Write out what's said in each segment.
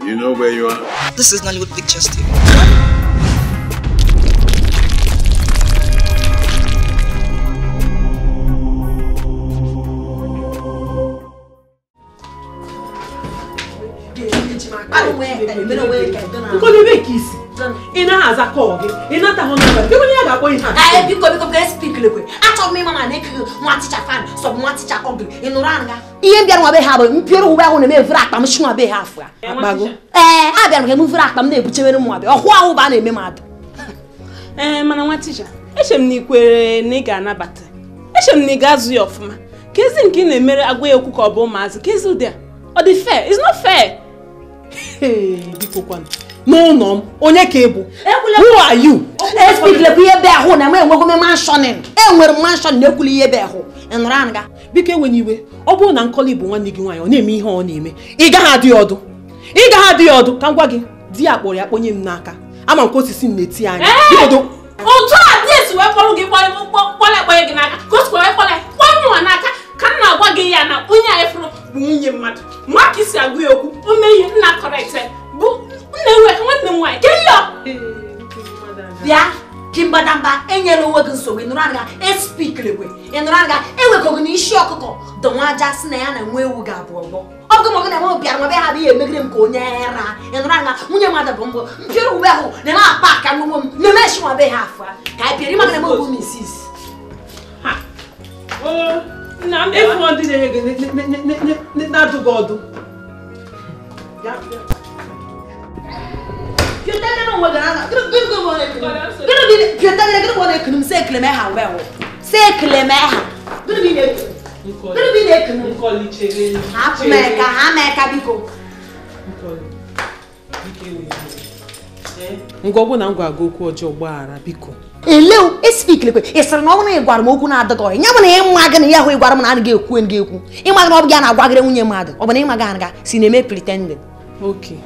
You know where you are? This is Nollywood Pictures TV. Ihe mbịara nwa be ha bụ mpịọrọ ụwa ahụ na-eme evere akpa m shi nwa be ha afọ ee abịara m ka m vere akpa m na-ebuchewere m nwa be ọhụ ahụ bụ a na-eme mmadụ. Ee mana nwa tija eche m na ikwere na ị ga-anabata, eche m na ị ga-azụ ya ọfụma ka ezi nke ị na-emere agwa ya okwu ka ọ bụ ụmụazị ka ezi ụdị a ọ dị fair? It's not fair. Biko kwanụ n'ụlọ m onye ka ị bụ? Who are you? Espikilekwa ihe be ahụ na m enwego m manshọnin, enwere m manshọn na-ekwuli ihe be ahụ ị nụrụ anga. Biko enwena iwe, ọ bụrụ na Nkọli bụ nwanne gị nwaanyị ọ na-eme ihe ọ na-eme ị gaghị adị ya ọdụ, ị gaghị adị ya ọdụ ka m gwa gị di ya kpọrọ ya kpọnye m n'aka ama m ka osisi m na-eti anya. Otu a di esi wee kpọrọ gị kpọrọ ekpọnye gị n'aka ka o sikwa wee kpọrọ kpọnye nwa n'aka ka m na-agwa gị ya na onye anyị fụrụ bụ nwunye mmadụ nwa ka isi agụ ya okwu o mee ihe nna kọrekt bụ nna enwe nwanne m nwaanyị ke ya bịa kimbadamba enyela onwe gị nsogbu ịnụrụ anga espikilekwe ịnụrụ anga enwekọgị na isi ọkụkọ dọnwa aja sị na ya na nwa ewu ga-abụ ọgbọ ọ bụ gị na m bịara nwa be ha bụ ihe emegide m ka onye ra ịnụrụ anga nwunye mmadụ bụ mbụ mpịọrọ uwe ahụ na-eme akpa aka nwe m na-eme esi nwa be ha afọ ka anyị pịara ịmagana m ogbu misis. Ịfụ ndị na-enye gị na-adụ gị ọdụ. Ngwa ọ bụ na m gwa gị okwu ọjọọ gbaghara biko. Eleo espikilekwe ị sịrị na ọ bụrụ na ị gwara m okwu na-adịghị ọyị ya bụ na ịma gị na ya ahụ ị gwara m na anaghị ekwu gị ekwu ịma gị na ọ bụ gị a na-agwagịrị nwunye mmadụ ọ bụ na ịma gị anaga si na-eme pretending. Okay,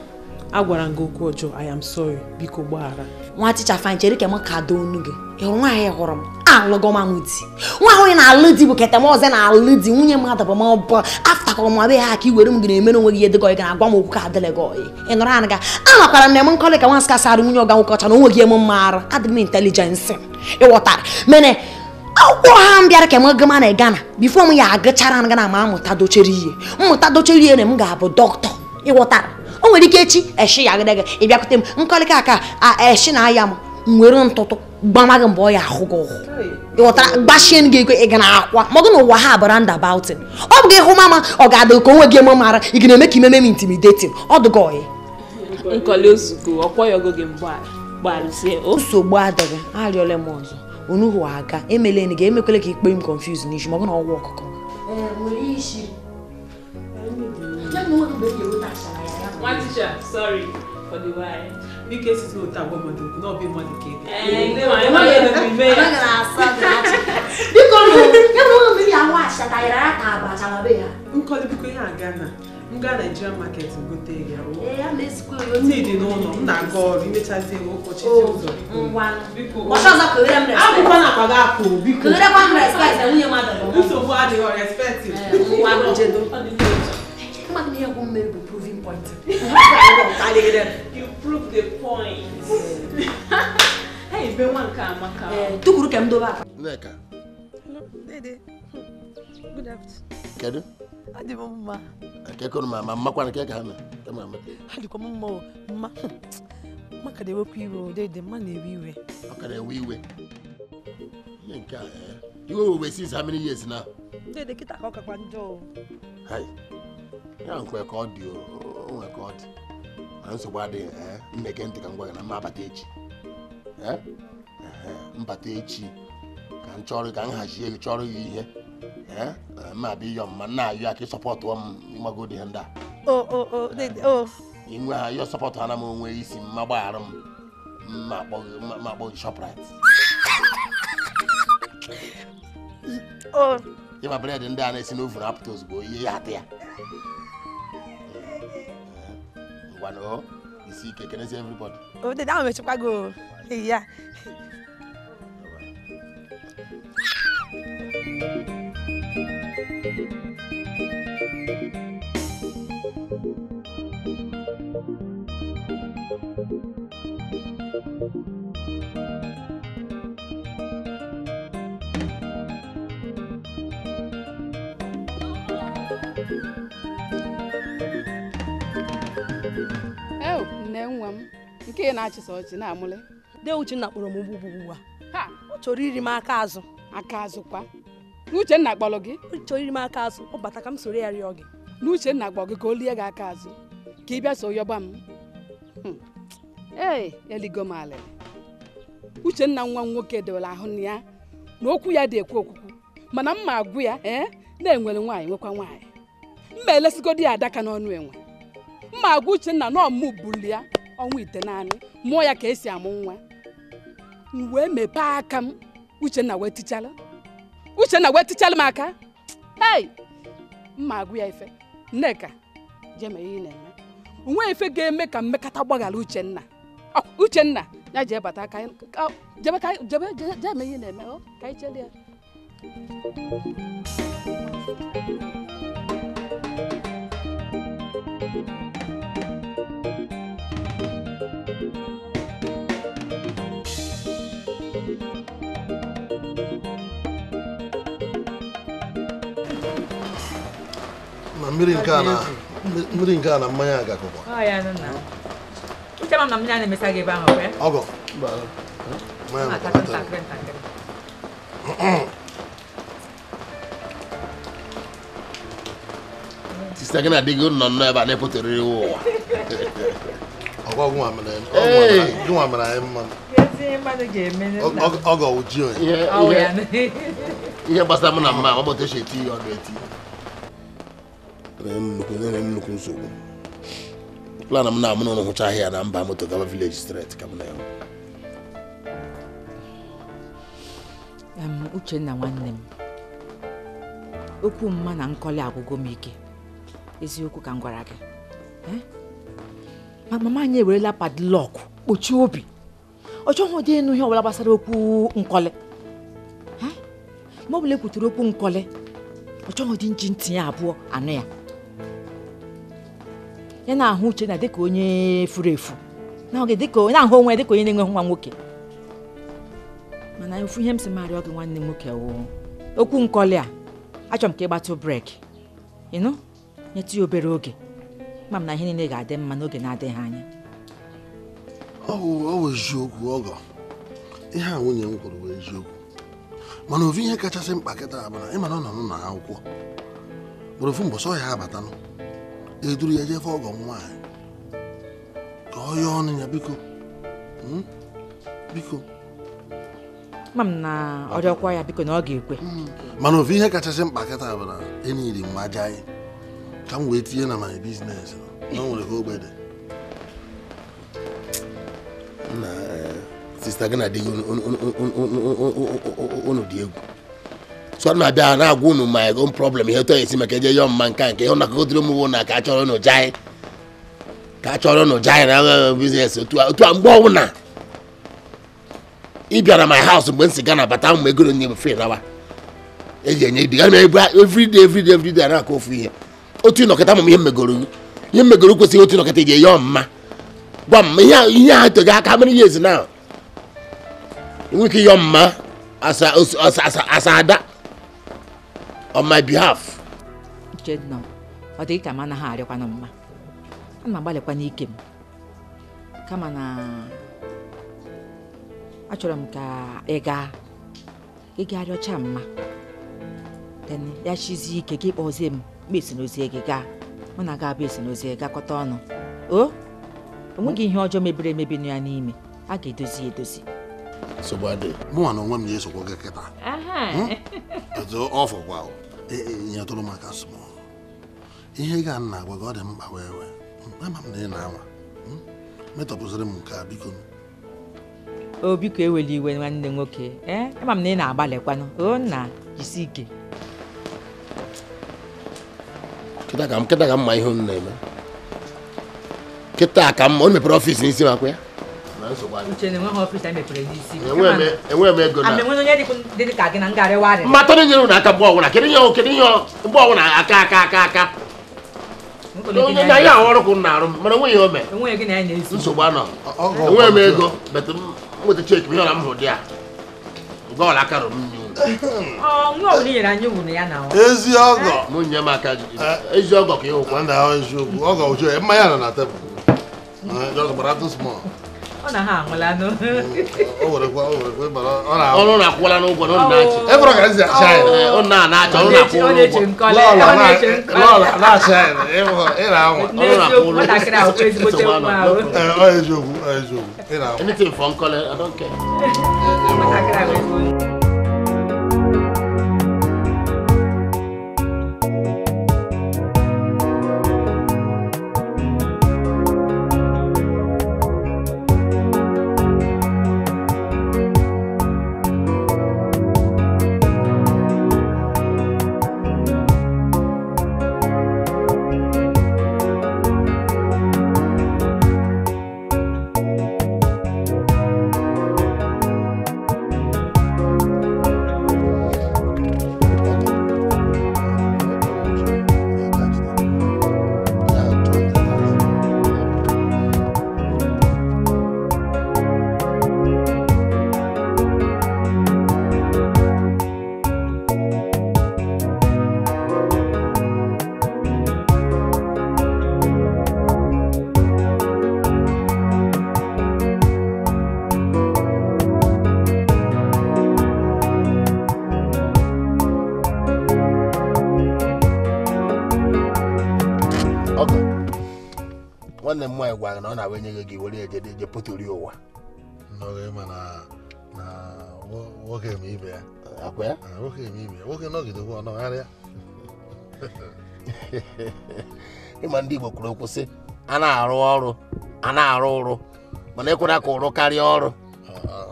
agwara m gị okwu ọjọọ, I am sorry, biko gbaghara. Nwa ticha fine chere ka m ka doo onu gị ị hụrụ nwaanyị hụrụ m alụgo m di nwa ahụ na-alụ di bụ keta m ọzọ na-alụ di nwunye mmadụ bụ m bụ afta ka ọmụ abịa ha ka i were m gị na-emere onwe gị ihe dịgọ ị ga-agwa m okwu ka adịlị gị ọyị ị nụrụ anaga anakwara nne m Nkọli ka nwa nsị nwunye ọga nwoke ọcha na onwe gị eme mma ara adịghị m intelijensị ịghọtara mene akwụkwọ ha m bịara ka m gama na Ghana bifo m ya agụchara na ma amụta dochere ihe mmụta dochere ihe na m ga-abụ dọkịta ịghọtara o nwere ike echi eshi ya gịdị gị ị bịakwute m Nkọli ka aka eshi na aya m nwere ntụtụ gbama gị mgbe ọ ya ahụ gị ụhụ ịghọtara gbachie gị ego ị ga na-akwa ma ọ gị na ụwa ha bụ roundabout ọ bụ gị hụ mama ọ ga-adị ka onwe gị eme mara ị ga na-eme ka imeme m intimidating ọ dịgị ọyị. Nkọli ozugbo ọkwọghị gị mgbe nsogbu adịghị arịọla m ọzọ onuhu aga emeleni gị emekwele ka ikpe m confuse n'isi ma ọ bụ na ọgwụ ọkụkọ. Nwa teacher, sorry for the why. Biko esisi otu agwa mmadụ okwu na ọ bụ mmadụ ka ebe. Nkọli biko ihe aga na m gaa Nigerian market gote ya ndị dị n'ụlọ m na-aga ọrụ imechazie ụbọchị ụzọ biko akwụkwọ na akpa gị apụ biko nsogbu adịghị respect. You prove the point. Hey, be one ka maka. Tukuru kem doba. Nneka. Hello, Dede. Good afternoon. Kedu? Adị m mma. Kekonu mama mmakwa nke ka ha na. Mama. Adịkwa m mma o, mma. Mma ka na-ewekwa iwe o, Dede, mma na-ewe iwe. Ọ ka na-ewe iwe. Ihe nke a eh. Iwe wewe since how many years now? Dede kịta ka ọ kakwa njọ o. Hai. Ya nkwe ka ọ dị o, nwe ka ọ dị. Na nsogbu adịghị eh, nneke ntị ka m gwa gị na mma abata echi. Eh? Mbata echi ka m chọrọ ka m hazie gị chọrọ gị ihe. Eh? Ma abịa ịyọ mma nna ayọ ya ka ị sọpọtụọ m ịmagodi ihe ndị a. O Dede o. Inwe ha yọ sọpọtụ ha na m onwe isi mma gbaghara m mma akpọ gị Shoprite. O. Ịma bred ndị a na-esi n'oven apụta ozugbo ihe ya atị ya. Ngwanụ isi ike kenezi everybody. O Dede ahụ mechikwa gị o. Ya. Thank you. Nne nwa m nke ị na-achịsa ọchị na-amụle. De Uchenna kpọrọ m ugbu a. Ọ chọrọ iri m aka azụ. Aka azụ kwa. Uchenna kpọrọ gị? Ọ chọrọ iri m aka azụ. Ọ bata ka m soro ya rịọ gị. N'Uchenna kpọrọ gị ka o lie gị aka azụ. Ka ị bịa so yọba m. Ee, eligo m alịrị. Uchenna nwa m nwoke dewere ahụ na ya na okwu ya dị ekwu okwukwu. Mana mma agwụ ya na-enwere nwaanyị nwekwa nwaanyị. Mma elesigodi ya adaka n'ọnụ enwe. Mma agwa Uchenna na ọmụ buli ya ọnwa ite naanị mụọ ya ka esi amụ nwa. M wee mepee aka m Uchenna wee tichala. Uchenna wee tichala m aka. Hei! Mma agwụ ya ife. Nneka, jee mee ihe ị na-eme. Onwe ife ga-eme ka mmekọta gbaghara Uchenna. Uchenna ya jee bata ka jebe ka jebe jee mee ihe ị na-eme ka anyị chere ya. Ma mmiri nke a na mmanya agakọkwa. Ọ ya nụ na. Uche ma na mmiri a na-emesa gị ebe ahụ kwe? Ọgọ. Mmanya ntakịrị ntakịrị. Sista gị na-adịghị nọ nnọọ ebe a na-epoterịrị ụwa. Ọgọ gị mere anyị mma. Ọgọ uji onye. Ihe gbasara mụ na mma, ọ bụ otu esi eti ya ọdụ eti. Nnukwu nsogbu. Plan m na-amụ n'ụlọ hụcha ahịa na mba moto gaba village street ka m na ya. Uchenna nwanne m, okwu mma na nkọli agwụgo m ike. Eziokwu ka m gwara gị. Ma mama anyị ewerela padlock kpochie obi. Ọ chọghị ụdị ịnụ ihe ọbụla gbasara okwu nkọli. Ma ọ bụla ekwutere okwu nkọli, ọ chọghị ụdị nji ntị ya abụọ anụ ya. Ya na-ahụ Uchenna dịka onye furu efu, na-ahụ onwe ya dịka onye na-enweghị nwa nwoke. Mana ofu ihe m si marịọ gị nwanne m nwoke wụ okwu nkọli a, achọrọ m ka ị gbatụ breki, ịnụ nyetụ ya obere oge. Ma m na ihe niile ga-adị mma n'oge na-adịghị anya. Ọ bụ eziokwu ọgọ. Ihe a nwunye m kwuru bụ eziokwu. Mana ofu ihe kachasị mkpa kịta bụ na ịma na ọ nọ n'ụlọ akwụkwọ. Bụrụ ofu mbọsị ọ ya abatanụ. Eduru ya jefe ọgọ nwaanyị ka ọ yọọ ọnụ ya biko. Biko. Ma m na ọ rịọkwa ya biko na ọ ga-ekwe. Mana ofu ihe kachasị mkpa kịta bụ na eniri m ajaghị ka m wee tinye na my business na o nwere ka ogbe dị. Na sista gị na di gị unu dị egwu. So ana abịa na-agwa unu my own problem ihe otu esi maka eje yọọ mma nke nke ihe nakọgodiri ụmụ bụ na ka a chọrọ unu jaị ka a chọrọ unu jaị na biznes otu a mgbe ọbụla ị bịara my house mgbe m si Ghana bata mgbe ego nye m free nawa eji enye di gana ebu everyday everyday everyday na-akọ ofu ihe otu ịnọkọta m ihe mmegoro ihe mmegoro kwesịghị otu ịnọkọta iji yọọ mma gwa m ihe ha togo aka many years now enwe ike yọọ mma asa ada on my behalf. Uchenna, ọ dị ka m anaghị arịọkwanụ mma. Ana m agbalịkwa n'ike m. Kama na achọrọ m ka ị gaa rịọcha mma. Then ya chizie ike gị kpọzie m mgbe esi n'ozie gị gaa. Mụ na ga-abụ esi n'ozie gakọta ọnụ. O onweghị ihe ọjọọ mebiri emebi nọ ya n'ime. A ga-edozi edozi. Nsogbu adịghị. Mụnwa na onwe m na-esokwa gị kịta. Ọ fọkwa nyetụrụ maka small. Ihe ga na agwa gị ọ dị mkpa wee wee. Ama m na ị na-anwa. Metọpụziri m nke a biko. O biko ewela iwe nwanne nwoke. Ama m na ị na-agbalịkwanụ. O nna jisi ike. Kịta ka mma ihe unu na-eme. Kịta ka mma o mepere ọfịs n'isi makwa ya. Uchenna enweghị ọfịs a mepere n'isi. Enweghị m ego na. Ama enwe onye dị ka gị na ngarịwa arịrị. Mma tọrọ nyere unu aka mgbe ọbụla. Kedu ihe mgbe ọbụla aka aka aka aka. Onye ya ọrụ kwụ na-arụ m mana onweghị o mee. Nsogbu anọ. Enweghị m ego bet m nweta cheki m ihe na m hụ dị ya. Gọọlụ aka rụrụ m nye unu. Ezi ọgọ. Mụ nye m aka ezi ọgọ ka ịhụkwa. Ndị ahụ eziokwu ọgọ uche mmanya nọ na tebụl. Just bara too small. Ọ na ha anwụla nụ. O werekwa ọ na ọrụ na-akwụla n'ụgwọ na ọ na-achị. Efere ka esi achị anyị. Ọ na-achị ọrụ na-akwụ ụgwọ. Lọla na-achị anyị ị na-anwa. Ọrụ na-akwụ ụgwọ. Ọ eziokwu ị na-anwa. Anything for Nkole, I don't care. Nwanne m nwaanyị gwara na ọ na-awa enye gị were eje eje potori ụwa. Nwoke eme ibe ya. Akwa ya? Nwoke eme ibe ya. Nwoke nọgidekwa ọ nọgharịa. Ịma ndị Igbo kwuru okwu sị a na-arụ ọrụ a na-arụ ụrụ mana ekwela ka ụrụ karịa ọrụ.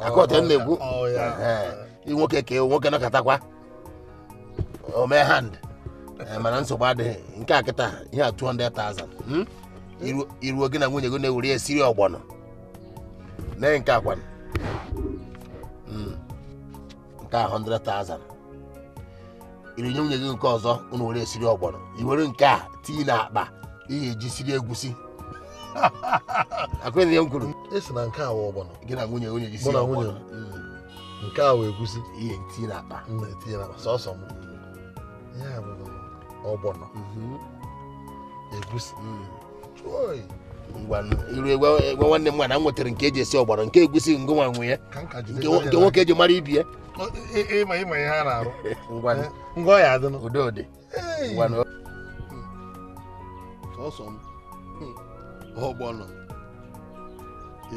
Akọta m na-ekwu nwoke ka nwoke nọkatakwa o mee hand mana nsogbu adịghị nke a kịta ihe a 200,000. Iruo gị na nwunye gị na-ewere esiri ọgbọnọ nee nke akwa nke a 100,000 irinye nwunye gị nke ọzọ unu were esiri ọgbọnọ i were nke a tinye n'akpa ihe eji siri egwusi akwụghị ihe m kwuru esi na nke a wụ ọgbọnọ gị na nwunye nwunye ji siri ọgbọnọ nke a wụ egwusi ihe tinye n'akpa m na-etinye n'akpa sọsọ m ya bụ ọgbọnọ egwusi. Ngwa iru egwe nwanne m nwa na m nwetara nke eji esi ọgbara nke egusi ngụ nwa nwe ya nke nwoke eji mara ibi ya ịma ihe a na-arụ ngwa ya adịnụ udo dị ngwa sọsọ m ọgbọnọ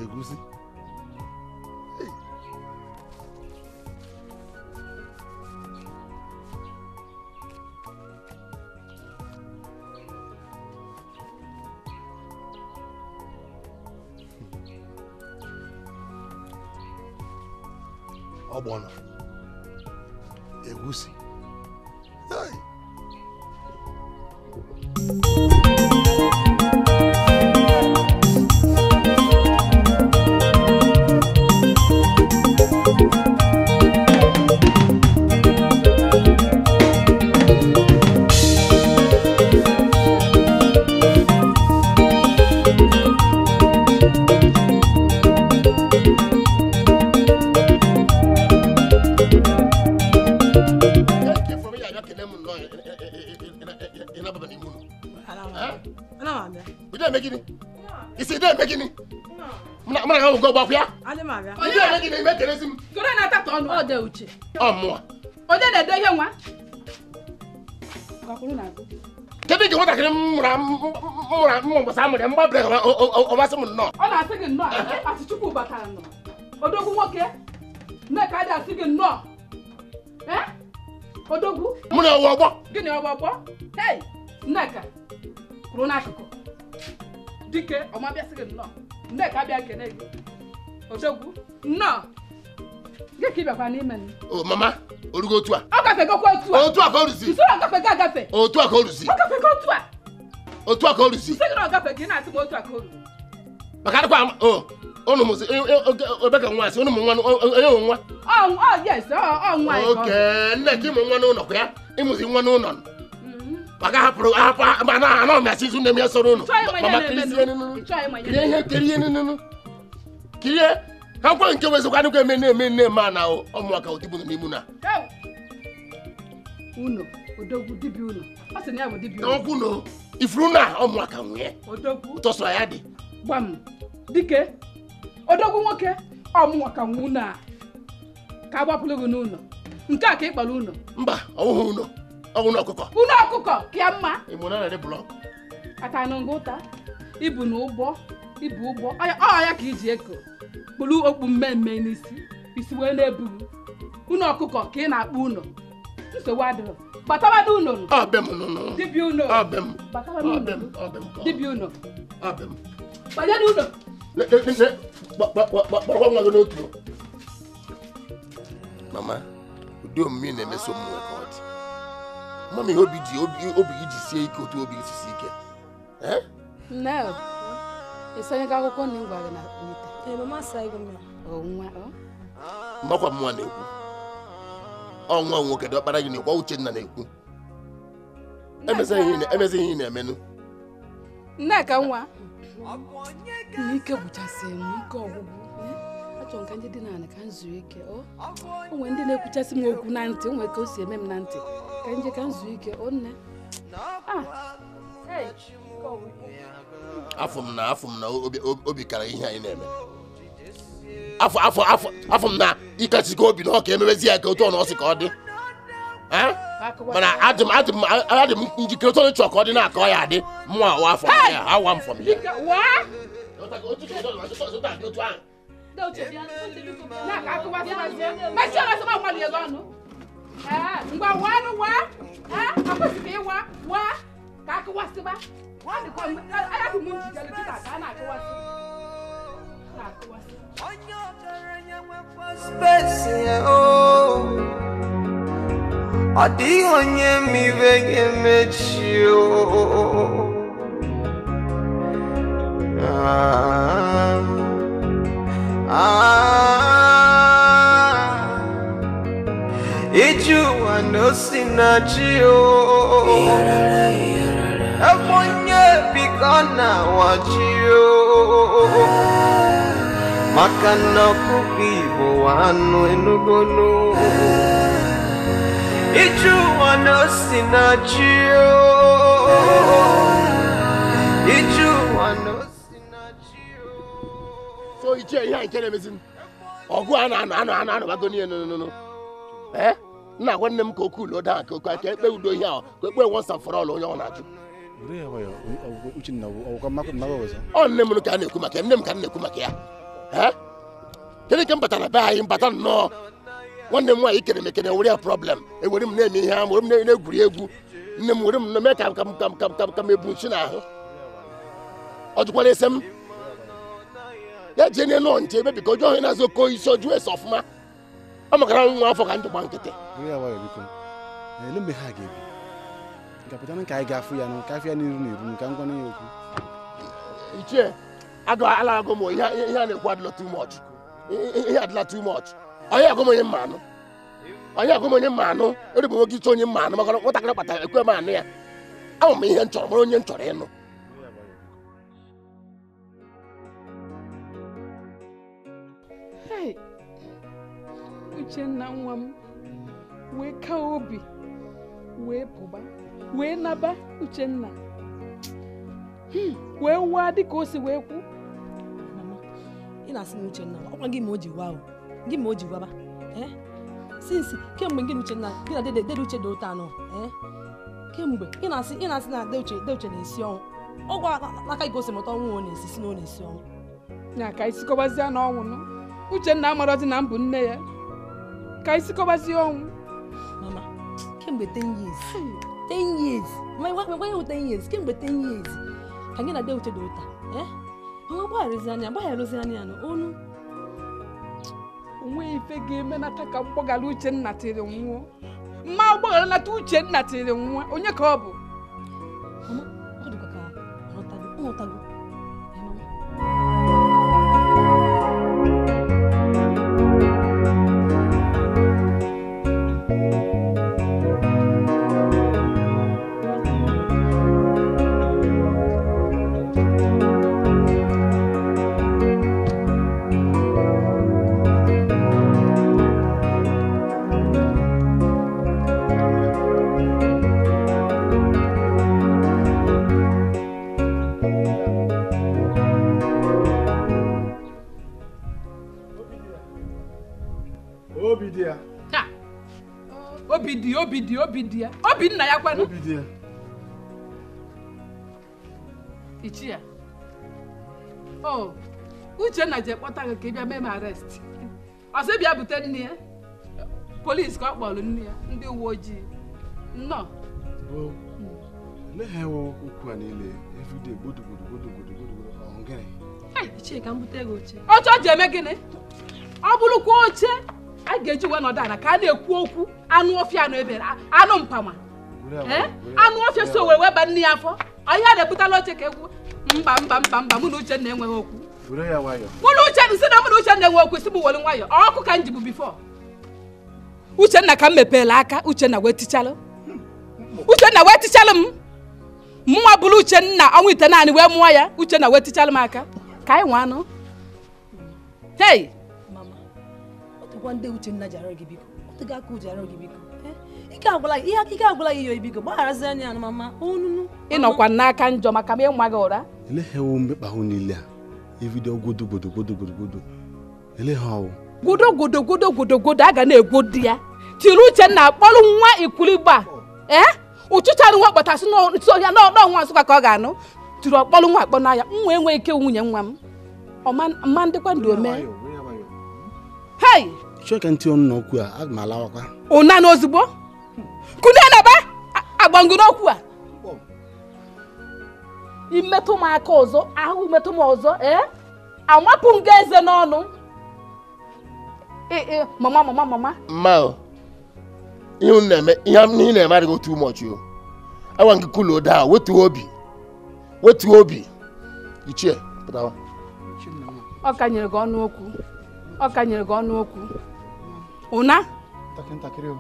egusi. Ọgbọnọ egusi. Onye na-ede ihe nwa? Kedu nke nwatakịrị m mụrụ mbọsị amụrụ ya mgba brek ọmasị m nnọọ. Ọ na-asị gị nnọọ asị Chukwu batara nnọọ. Odogwu nwoke Nneka adị asị gị nnọọ. Odogwu. Mụ na ọwụ ọgbọ. Gịnị ọwụ ọgbọ? Hei Nneka kwuru n'akụkụ. Dike ọmabịa sị gị nnọọ. Nneka abịa kene gị. Odogwu nnọọ. Gị ka ị bịakwa n'ime m. O mama, orugo otu a. Ọ gafegokwa otu a. Otu a ka o ruzi. Usoro agafego agafe. Otu a ka o ruzi. Ọ gafego otu a. Otu a ka o ruzi. Usoro na ọ gafe gị na-asị m otu a ka o ruru. Maka adịkwa o unu mụsị ebe ka nwa asị unu mụ nwa onye nwe nwa. Ọ yes, ọ nwa anyị. Oke, nne ka ịmụ nwa n'ụlọ kwa ya. Ịmụzi nwa n'ụlọ. Maka hapụrụ hapụ mana anọ m asị nne m ya soro unu. Mama kirizie nunu. Kirie ihe kirie nunu. Kirie ka nkwa nke wezụkwa anụkwa eme na-eme nne m na ụmụaka otigbu n'ime na. Unu odogwu dibịa unu. Ọ sị na ya bụ dibịa unu. Okwu no. Ifuru na ụmụaka nwee. Odogwu. Ụtọsọ ya dị. Gbam. Dike. Odogwu nwoke ọmụaka nwe unu a. Ka agbapụrụ gị n'ụlọ. Nke a ka ị kpọrọ ụlọ. Mba, ọ bụghị ụlọ. Ọ bụ ụlọ ọkụkọ. Ụlọ ọkụkọ ka mma. Ị mụ na na blọk. Ata na ngụta. Ibu na ụgbọ, ibu ụgbọ. Ọ ya ka iji eko. Kpụrụ okpu mmemme n'isi. Isi wee na-ebughị. Ụlọ ọkụkọ ka ị na-akpọ ụlọ. Nsogbu adịrọ. Batabado ụlọ. Ọ be m nụ. Dibịa ụlọ. Ọ be m. Batabado ụlọ. Ọ be m. Ọ be m. Dibịa ụlọ. Ọ be m. Banye n'ụlọ. Le kpọrọ nwa gị n'otu. Mama, ụdị omume ị na-emeso m nwe ka ọ dị. Mama, ihe obi ji obi gị ji sie ike otu obi gị si sie ike. Nne, ịsanyego akwụkwọ na ngwa gị na n'ite. Ee, mama asaghị m ya. O nwa ọ? Mmakwa m nwa na-ekwu. Ọ nwa nwoke dị ọkpara gị na-ekwu, Uchenna na-ekwu. Emezi ihe ị na-emenụ. Nneka nwa. Ike gwụchasị m ike ọgwụgwụ. Achọrọ m ka ndị dị n'ala ka m zuo ike. O nwere ndị na-ekwuchasị m okwu na ntị, o nwere ka o si eme m na ntị. Ka nje ka m zuo ike, o nne. Afọ m na obi kara ihe anyị na-eme. Afọ m na ịkachikọ obi na ọ ka emebezi ya ka otu ọ na ọ sị ka ọ dị. Mana adị m njikere otu ọ chọrọ ka ọ dị na-akọ ya adị. Mụ awa afọ m ya, awa m fọm ya. Ọ dịghị onye mmiri ga-emechi o. Iju ụwa na osi na chi o. Ebe onye bikọ na-awa chi o. Maka na ọkụkọ Igbo anụ enugonu. Iju ụwa na osi na chi o. Iju ụwa na osi na chi o. So iche ihe a nke na-emezi ọgụ a na-anọ anọ anọ anọ bago n'ihe nụnụnụ. Nna gwa nne m ka okwu ulo daa ka okwu ka ekpe udo ihe ahụ ka ekpe once and for all onye ọ na-ajụ. Ọ nne m ka a na-ekwu maka ya, nne m ka m na-ekwu maka ya. Kedu ka m batara be anyị mbata nnọọ nwanne m nwaanyị kere m ekene were ya problem ewere m na-eme ihe ahụ were m na-egwuri egwu nne m were m na-eme ka ka m ebu nchi n'ahụ. Ọ jụkwara ese m ya jee n'elu nche ebe biko ọjọọ na-azụ oke isi ọjụọ ese ọfụma. Ọ makara nwa afọ ka ndụ gba nkịtị. Ele mgbe ha ga-ebi nkapụta ka anyị ga-afụ ya ka afụ ya n'iru n'iru ka ngwa ya okwu. Ichie agụ ala agụ m ihe a na-ekwu adịla too much. Ihe adịla too much. Onye agụ m onye mma anụ. Onye agụ m onye mma anụ. Erigbo nwoke iche onye mma anụ maka nwatakịrị kpatara ekwe m anụ ya. Ama m ihe m chọrọ mara onye m chọrọ ịnụ. Uchenna nwa m wee kaa obi wee pụba wee naba Uchenna wee waa dịka o si wee kwu. Mama, ị na-asị na Uchenna ọkwa gị ma o ji waa o gị ma o ji waba since kemgbe gị na Uchenna gị na dede Uche dị ụtọ anọ kemgbe ị na-asị na de Uche na-esi ọnwụ ọgwụ n'aka gị gosi mụta ọnwụ ọ na-esi si na ọ na-esi ọnwụ ya ka isi kọbazie na ọnwụ nụ. Uchenna amarọzi na mbụ nne ya ka isi kọbazie ọnwụ. Mama, kemgbe 10 years 10 years ma gwa 10 years kemgbe 10 years ka gị na de Uche dị ụta mama gbagharịzi anya na onu onwe ife ga-emenata ka mgbọgara Uchenna tiri nwụọ mma gbọgara nata Uchenna tiri nwụọ onye ka ọ bụ. Mama, ọ dịkwa ka ọ ghọtago. dị ya. Ha. Obi dị, obi dị, obi dị ya. Obi nna ya kwanụ. Obi dị ya. Ichie. Oh, Uchenna je kpọta gị ka ị bịa mee m arrest. Ọ sị bịa bute nne ya. Polisi ka ọ kpọrọ nne ya, ndị uwe ojii. Nnọọ. Olee ha ewe okwu a niile everyday gbodo gbodo gbodo gbodo gbodo ọ gịnị? Ichie ka m bute gị oche. Oche ọ ji eme gịnị? Ọ bụrụkwa oche a ga-eji wee nọdụ ala ka a na-ekwu okwu anụ ọfịa anụ ebere anụ mpama. Anụ ọfịa so wee weba nne ya afọ. Ọhịa na-ebutala oche ka egwu mba mba mba mba mụ na Uchenna enweghị okwu. Were ya nwayọọ. Mụ na Uchenna si na mụ na Uchenna enwe okwu si m were nwayọọ. Ọkụ ka m jibu bifo. Uchenna ka m mepeela aka Uchenna wee tichalụ. Uchenna wee tichalụ m. Mụnwa bụrụ Uchenna ọnwa ite naanị wee mụọ ya. Uchenna wee tichalụ m aka. Ka anyị nwa anụ. Hey! Mama, ọ ndị Uchenna ji arịọ gị biko. Ọ dịghị aka uche arịọ gị biko. Ike agwụla gị iyo biko gbagharazi anya mama. Onunu. Ị nọkwa n'aka njọ maka m ịnwa gị ụra. Ele ha ewu mmekpa ahụ niile a. Everyday gwodo gwodo gwodo gwodo gwodo. Ele ha ọwụ. Gwodo gwodo gwodo gwodo gwodo a ga na-egwo di ya. Tiri Uchenna akpọrọ nwa ikwuligba. Ee? Ụchụchara nwa kpọtasị n'ọhịa n'ọnwa Nsụka ka ọ ga-anụ. Tiri ọkpọrọ nwa akpọ n'anya. Nwa enweghị ike nwunye nwa m. Ọma ndịkwa ndụ ome. Hei! Chọọ ka ntị ọnụ n'okwu a, aga m alawakwa. Ụna n'ozugbo? Kune na ba agbangu n'okwu a. Imetụ m aka ọzọ, ahụ metụ m ọzọ, ee? Amapụ m gị eze n'ọnụ. Ee, mama mama mama. Mma o. Ihe unu na-eme, ihe ị na-eme adịghị too much o. Awa nke cool down, wetuo obi. Wetuo obi. Ichie, pụtawa. Ọ ka nyere gị ọnụ okwu. Ọ ka nyere gị ọnụ okwu. Ụna? Ntakịrị o.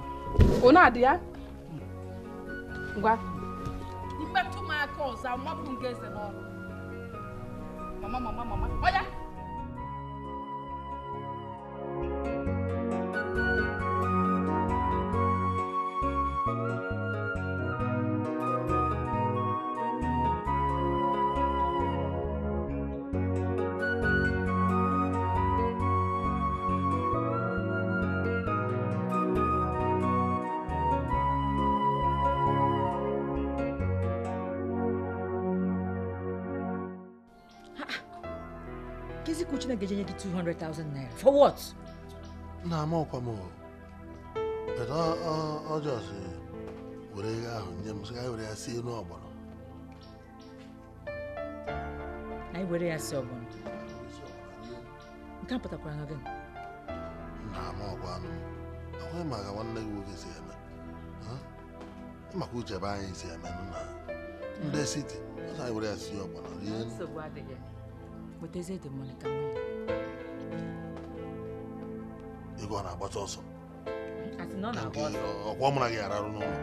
Ụna dị ya? Ngwa. Imetụ m aka ọzọ, amapụ m gị eze n'ọnụ. Mama mama mama. Ọya! Uchenna ga-enye gị 200,000 naira. For what? Na ama ọkwa m o. But ọ just were ego ahụ nye m sị ka anyị were ya sie n'ọgbọnọ. Anyị were ya sie ọgbọnọ. Nke a pụtakwara na gịnị? Na ama ọkwa anụ m. Ahụghị maka nwanne gị nwoke si eme. Maka uche ebe anyị si eme na ndị siti. Ọ sị anyị were ya sie ọgbọnọ rie. Nsogbu adịghị. Wetazie the money ka mụ. Ego ọ na-agbata ọsọ. Asị na ọ na-agba ọsọ. Ọkwa mụ na gị ararụ n'ụlọ.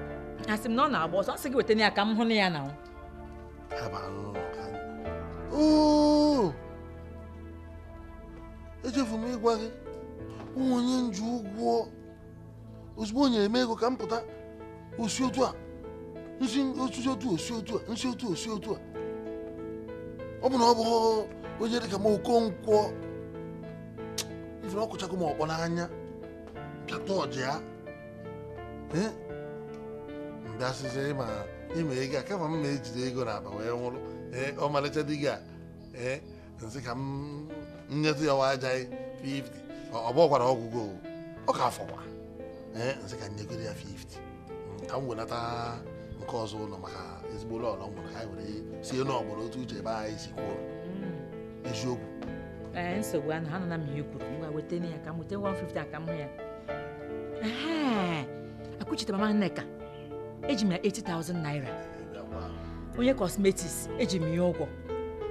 Asị m na ọ na-agba ọsọ. Ọ sị gị weta ya ka m hụ na ya na. Ha bara n'ụlọ ka anyị. Oo! Echefu m ịgwa gị. Ụmụ onye nju ụgwọ. Ozugbo o nyere m ego ka m pụta. Osi otu a. Nsi osi otu osi otu a. Nsi otu osi otu a. Ọ bụ na ọ bụghị onye dịka m Okonkwo ifere ọkụchakụ m ọkpọ n'anya pịata ọja ya mbịasịsị ịma ego a kama m ma ejide ego n'akpa wee nwụrụ ee ọmalịcha di gị a ee nsị ka m nyetụ ya wa aja 50 ọ bụkwara ọgwụgwọ ọ ka afọkwa ee nsị ka nyegoro ya 50 ka m wenata nke ọzọ ụlọ maka ezigbo ụlọ ọlọ nwere ka anyị were sie n'ọgbọrọ otu uche ebe anyị si kwuo eziokwu. Ee, nsogbu anụ ha nọ na m ihe kwuru ngwa weta ya ka m weta 150 a ka m hụ ya. Ee, akwụchite mama Nneka eji m ya 80,000 naira. Onye cosmetics eji m ya ụgwọ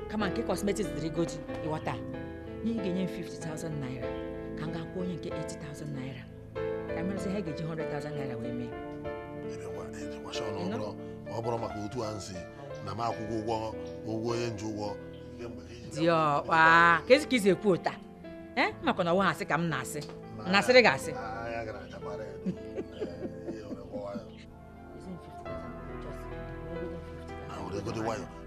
kama nke cosmetics dịrị godi ịghọta nye ị ga-enye m 50,000 naira ka m ga-akwụ onye nke 80,000 naira ka merụzi ha ga-eji 100,000 naira wee mee. Ọ bụrụ maka otu a nsị na m akwụkwọ ụgwọ onye nji ụgwọ diọkpa ka ezi ka izi ekwu ụta ee maka na ọwa asị ka m na-asị na-asịrị gị asị.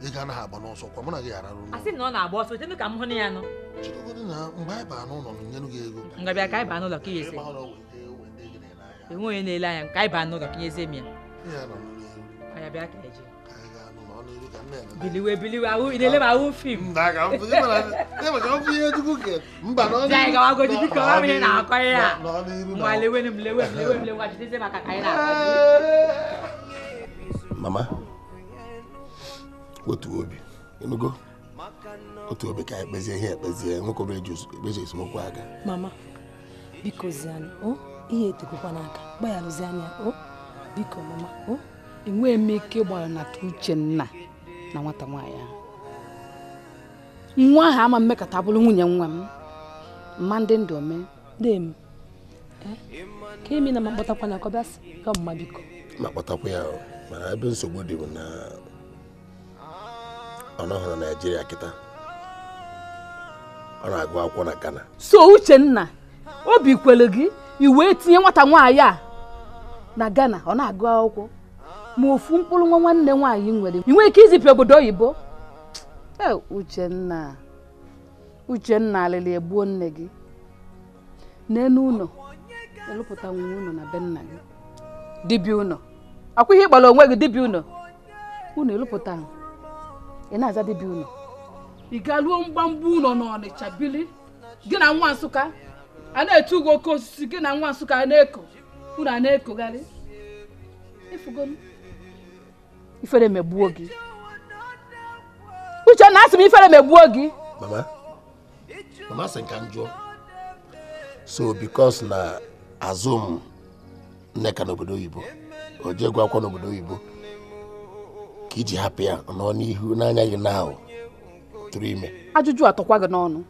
Ego anaghị agba n'ọsọ kwa mụ na gị ararụ n'ụlọ. Asị na ọ na-agba ọsọ wetenu ka m hụ na ya nọ. Chidogodi na mgbe anyị baa n'ụlọ m nyenụ gị ego. Ngwa bịa ka anyị baa n'ụlọ ka ihe esi. Enwe onye na-ele anya ka anyị baa n'ụlọ kinyezie m ya. Anya bịa ka eje. Biliwe biliwe ahụ ị na-ele m ahụ fim. Mba biko ọ bụ ihe na-akọ ihe a. Nwa lewe m lewe m lewe m lewe jidezie maka ka anyị na-akọ. Mama, otu obi ịnụgo otu obi ka ekpezie ihe ekpezie nwoke obere ji ekpezi esemokwu aga. Mama, biko zianụ o ihe etekwa n'aka gbagharụzi anya o biko mama o enweghị m ike ịgbaranata Uchenna na nwata nwaanyị ahụ. Nwa ahụ ama mmekọta bụrụ nwunye nwa m mma ndị ndụ ome dem ka emi na ma kpọtakwa na kọbịa sị ka mma biko ma kpọtakwa ya mana ebe nsogbu dị bụ na ọ nọghị na Naịjirịa kịta ọ na-agụ akwụkwọ na Ghana. So Uchenna obi kwere gị i wee tinye nwata nwaanyị a na Ghana ọ na-agụ akwụkwọ ma ofu mkpụrụ nwa nwanne nwaanyị nwere i nwere ike izipụ obodo oyibo. Uchenna Uchenna alịlị egbuo nne gị n'enu ụlọ elụpụta nwa ụlọ na be nna gị dibịa ụlọ akwa ihe ịgbara onwe gị dibịa ụlọ ụlọ elụpụta ị na-aza dibịa ụlọ ị garuo mgbamgba ụlọ n'Ọnịcha bili gị na nwa Nsụka a na-etu gị oke osisi gị na nwa Nsụka a na-eko unu a na-ekogharị ifere megbuo gị Uchenna asị m ifere megbuo gị. Mama, mama sị ka m jụọ so because na azụ m Nneka n'obodo oyibo o jee gụọ akwụkwọ n'obodo oyibo ka iji hapụ ya nọ n'ihu n'anya gị na ahụ tụrụ ime. Ajụjụ atọkwa gị n'ọnụ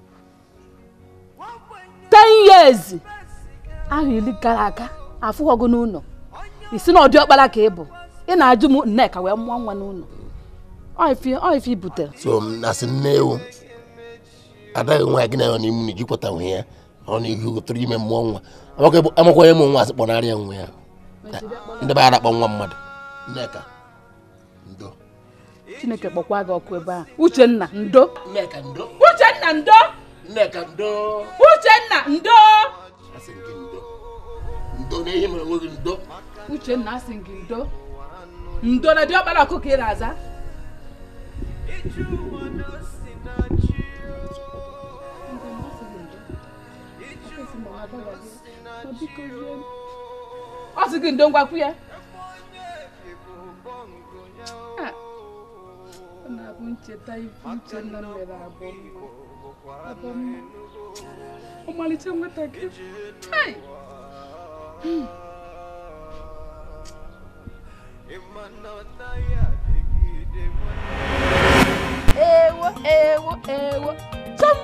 10 years ahụ iri gara aga afụghọ gị n'ụlọ isi na ọdị ọkpara ka ị bụ ị na-ajụ m Nneka wee mụọ nwa n'ụlọ ọ ife butere. So m asị nne ewu adaghị nwa gị na ya n'ime na jikwata nwe ya ọ n'ihu tụrụ ime mmụọ nwa amakwa onye mụ nwa asị kpọnarị ya nwa ya ndị be ya na-akpọ nwa mmadụ. Nneka ndo Chineke kpọkwa gị ọkụ ebe a. Uchenna ndo Nneka ndo Uchenna ndo Nneka ndo Uchenna ndo asị gị ndo ndo n'ihe mere onwe gị ndo. Uchenna asị gị ndo ndo na diọkpara ọkụkọ ị na-aza. Ọ sị gị ndo ngwakwu ya ọ na-abụ ncheta ife Uchenna mere abụ mma ọmalịcha nwatakịrị. Ewo ewo ewo chum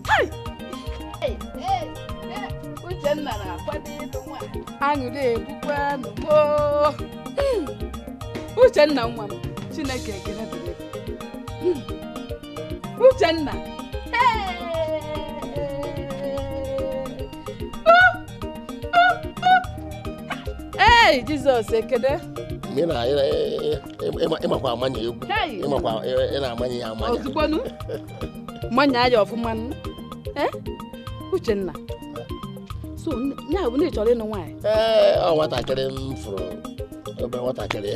hai Uchenna na-akwado ịlụ nwaanyị aṅụrị egbukwa n'ugbo. Uchenna nwa m Chineke ekele dịrị gị. Uchenna ee Jizọs ekele. Ịmakwa amanya egwu ịmakwa ị na-amanye ya amanya ozugbonu manya ya ọfụma. Uchenna so ya bụ na ị chọrọ ịnụ nwaanyị? Ee, ọ nwatakịrị m fụrụ ebe nwatakịrị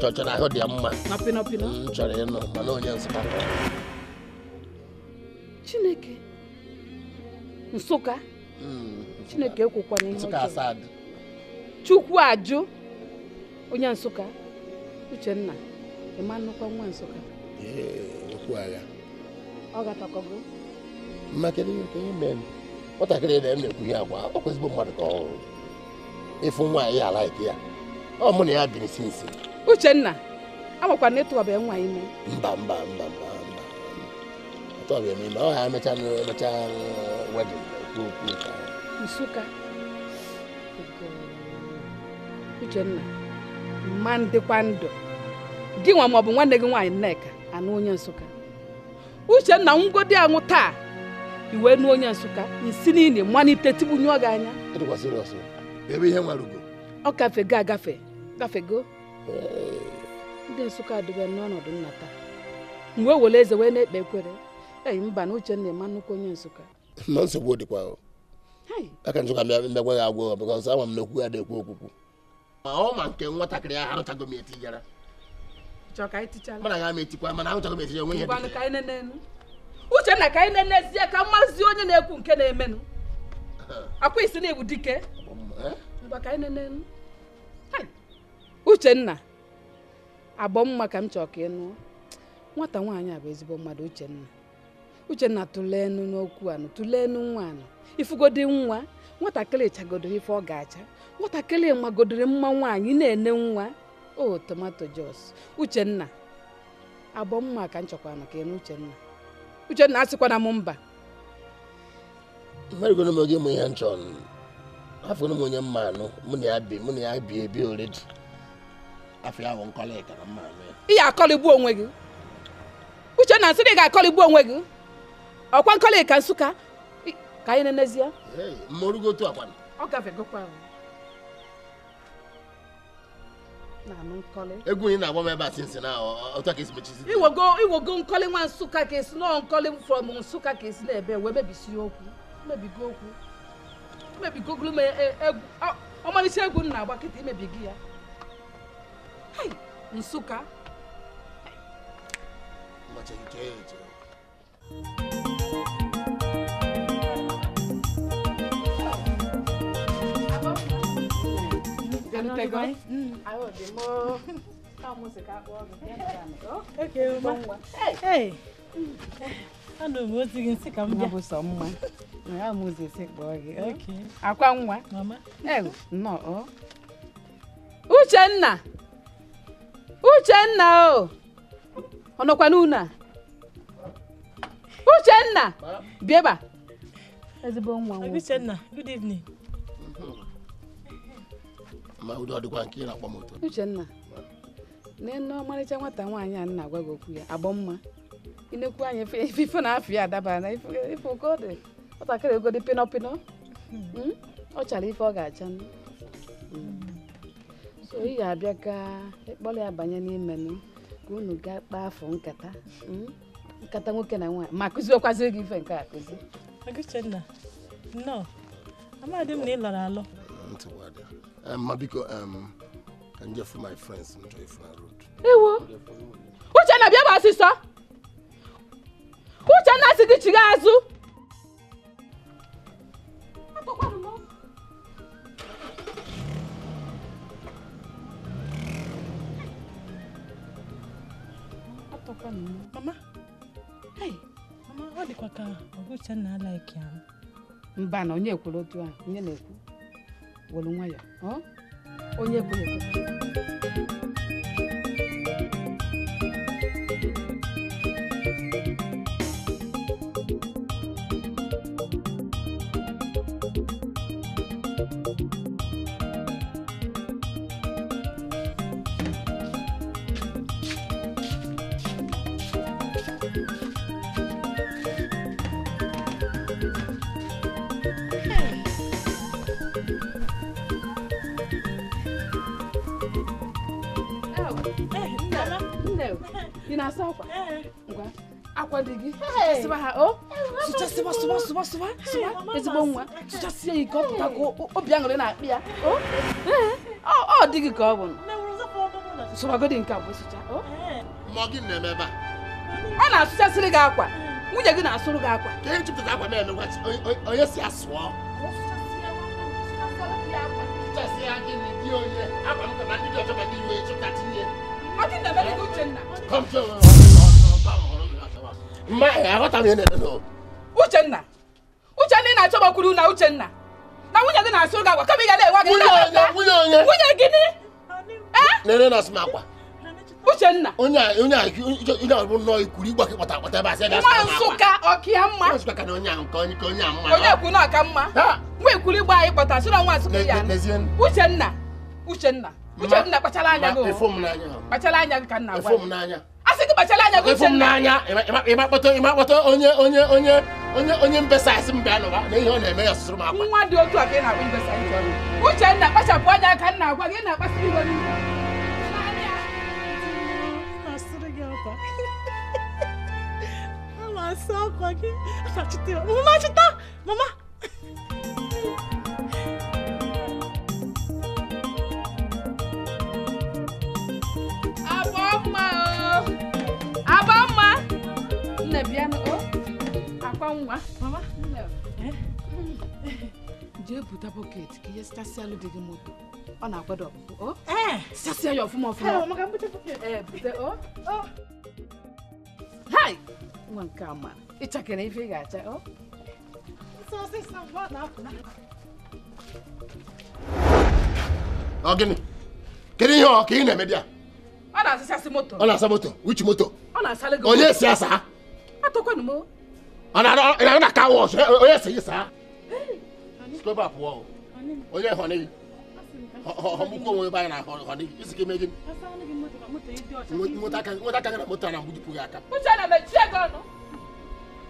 chọchọrọ ahụ dị ya mma na pinọpinọ m chọrọ ịnụ mana onye Nsụka. Chineke Nsụka Chineke ekwukwana ihe ọjọọ Chukwu ajụ onye Nsụka. Uchenna ị ma nnukwu nwa Nsụka? Ee, okwu agha ọ gatakọgo mma. Kedu ihe mere nwatakịrị na m na-ekwu ihe agwa ọ kwesịbụ mmadụ ka ọ ịfụ nwaanyị ya alaiki ya ọ mụ na ya biri sinsi. Uchenna amakwa na ịtụwabeghị nwa ime. Mba mba mba mba mba atụwabeghị m ime ọ ha emecha emecha wedin okwu okwu ka Nsụka. Uchenna mma ndịkwa ndụ gị nwa maọbụ nwanne gị nwaanyị Nneka anụ onye Nsụka. Uchenna ngodi anwụ taa iwe nụ onye Nsụka nsi niile malite tigbunye gị anya. Ebe ihe nwere ugo ọ gafego agafe gafego. Ndị Nsụka adịbe n'ọnọdụ nnata mgbe were eze wee na-ekpe ekwere eyi mba na Uchenna ema nnukwu onye Nsụka. Ma nsogbu dịkwa. Aka nchọ ka mbịa gwa ya agwọ because ama m na okwu ya dị ekwu okwukwu. Ma ọ ma nke nwatakịrị ahụ arụchago m etijara. Chọ ka anyị tichala. Mana ga m etikwa mana arụchago m etijara onwe ihe. Ngwanụ ka anyị nenenu. Uchenna ka anyị nenezie ka mmazi onye na-ekwu nke na-emenụ. Akwa isi na-egbu dike. Ngwa ka anyị nenenu. Uchenna agbọ mma ka m chọọ ka ị nụọ. Nwata nwaanyị a bụ ezigbo mmadụ Uchenna. Uchenna tụlenu n'okwu anụ, tụlenu nwa anụ. Ifugodi nwa, nwatakịrị chagodoro ife ọ ga-acha. Nwatakịrị magodoro mma nwaanyị na-ene nwa. O tomato jos. Uchenna agbọ mma ka m chọkwa maka ịnụ Uchenna. Uchenna asịkwana m mba. Mmerigoro m oge mụ ihe nchọ. Afọ m onye mma anụ, mụ na ya bi ebi already. Afọ ya bụ nkọlị ka na mma anụ ya. Ị ga-akọligbu onwe gị. Uchenna nsị na ị ga-akọligbu onwe gị. Ọkwa nkọlị ka Nsụka ka anyị nenezie. Mmorugo otu akwa. Ọ gafegokwa. Na-anụ nkọlị. Egwu ị na-agba m ebe a sinsi na otu aka esi mechizi. Iwogo nkọlị nwa Nsụka ka esi nọọ nkọlị from Nsụka ka esi na-ebe wee mebisi okwu. Mebigo okwu. Mebigogolu m egwu. Ọmalịcha egwu m na-agba kịta imebigo ya. Hai, Nsụka. Hey. Anụ m ozi gị nsị ka m bịa. Bụ sọ mma. Ya m ozi esi kpọọ gị. Akwa nwa. Mama. Nnọọ. Uchenna. Uchenna o. Ọ nọkwa n'ụlọ a? Uchenna. Bịa ebe a. Ezigbo nwa nwoke. Uchenna, good evening. Ma udo dịkwa nke ị na-agba moto. Uchenna. Nne ọmarịcha nwata nwaanyị a na-agwa gị okwu ya, agbọ mma. Inekwu anya ife na afọ ya adaba na ife ka ọ dị. Nwatakịrị ego dị pịnọ pịnọ. Ọ chara ife ọ ga-acha. So ị ga-abịa ka ịkpọrọ ya banye n'ime nụ ka unu gaa kpaa afọ nkata. Nkata nwoke na nwaanyị ma kụziokwazi gị ife nke a kụzi. Uchenna, nnọọ. Amadị m na ị lọrọ alọ. Ma biko ka m jefu my friends m chọrọ ifu na road. Ewo. Uchenna bịa bụ ọsịsọ. Uchenna sị gị chigha azụ. Mama. Hey. Mama, ọ dịkwa ka Uchenna alaiki ahụ. Mba na onye kwuru otu ahụ, onye na-ekwu. Wolu nwayọ, ọ? Onye kwuru ekwu. Ị na-asa akwa? Ngwa, akwa dị gị. Sụchasịba ha, o? Sụchasịba, sụba, sụba, sụba, sụba. Ezigbo nwa. Sụchasịa ya ike ọ pụta ka obi aṅụrị na-akpị ya. O? Ọ dị gị ka ọ bụ. Sụbagodi nke abụọ sụcha. O? Ma ọ gị na-eme ebe a? Ọ na-asụchasịrị gị akwa. Nwunye gị na-asụrụ gị akwa. Ka e jupụta akwa m emegwa onye si asụọ. Sụchasịa gị na di onye. Akwa m ka ma ndị dị ọcha ma ndị iwe chụpụta tinye. Uchenna, Uchenna ị na-achọ gbakwuru na Uchenna na nwunye gị na-asụ gị akwa kama ị ga na-enwe gị nwunye gịnị? Nere na-asụ m akwa. Uchenna onye a bụ nnọọ ikwuru igwe kpata akpata ebe a sị nwa Nsụka ọka mma. Nsụka ka na onye ahụ ka onye a mma. Onye ekwu na ọka mma. Nwa ekwuru igbe anyị kpọta sị na nwa Nsụka ya. Uchenna, Uchenna Uchenna kpachara anya gị. Kpachara anya gị ka nna gwa. A sị gị kpachara anya gị Uchenna. Ịma kpọta onye mbesa asị m bịa n'ụwa na ihe ọ na-eme ya sụsụrụ m akwa. Nwa dị otu a ka ị na-akpọ mbesa ntị. Uchenna kpachapụ anya ka nna gwa gị na-akpasị iwe n'ihu. Mama, chita. Mama. Nwa. Mama. Jee buta bucket ka ihe sachasịalụ dị gị moto. Ọ na-akwado ọpụpụ. O? Sachasịa ya ọfụma ọfụma. Maka mbute bucket. Bute o. Hai! Nwa nke a mara. Ịchakere ife ị ga-acha o. Ọ gịnị? Kedu ihe ọ ka ị na-eme dị a? Ọ na-asachasị moto. Ọ na-asa moto. Which moto? Ọ na-asalị gị. Onye si asa? Atọkwanụ m. Ọ na-arụ na car wash. Onye si gị saa? Sikwa pụọ. Onye hụ gị? Ọmụkwụ onwe ebe anyị na-ahụ gị. Isi ka eme gịnị? Nweta aka gị na moto a na-agbujipụ gị aka. Uchenna mechie gị ọnụ.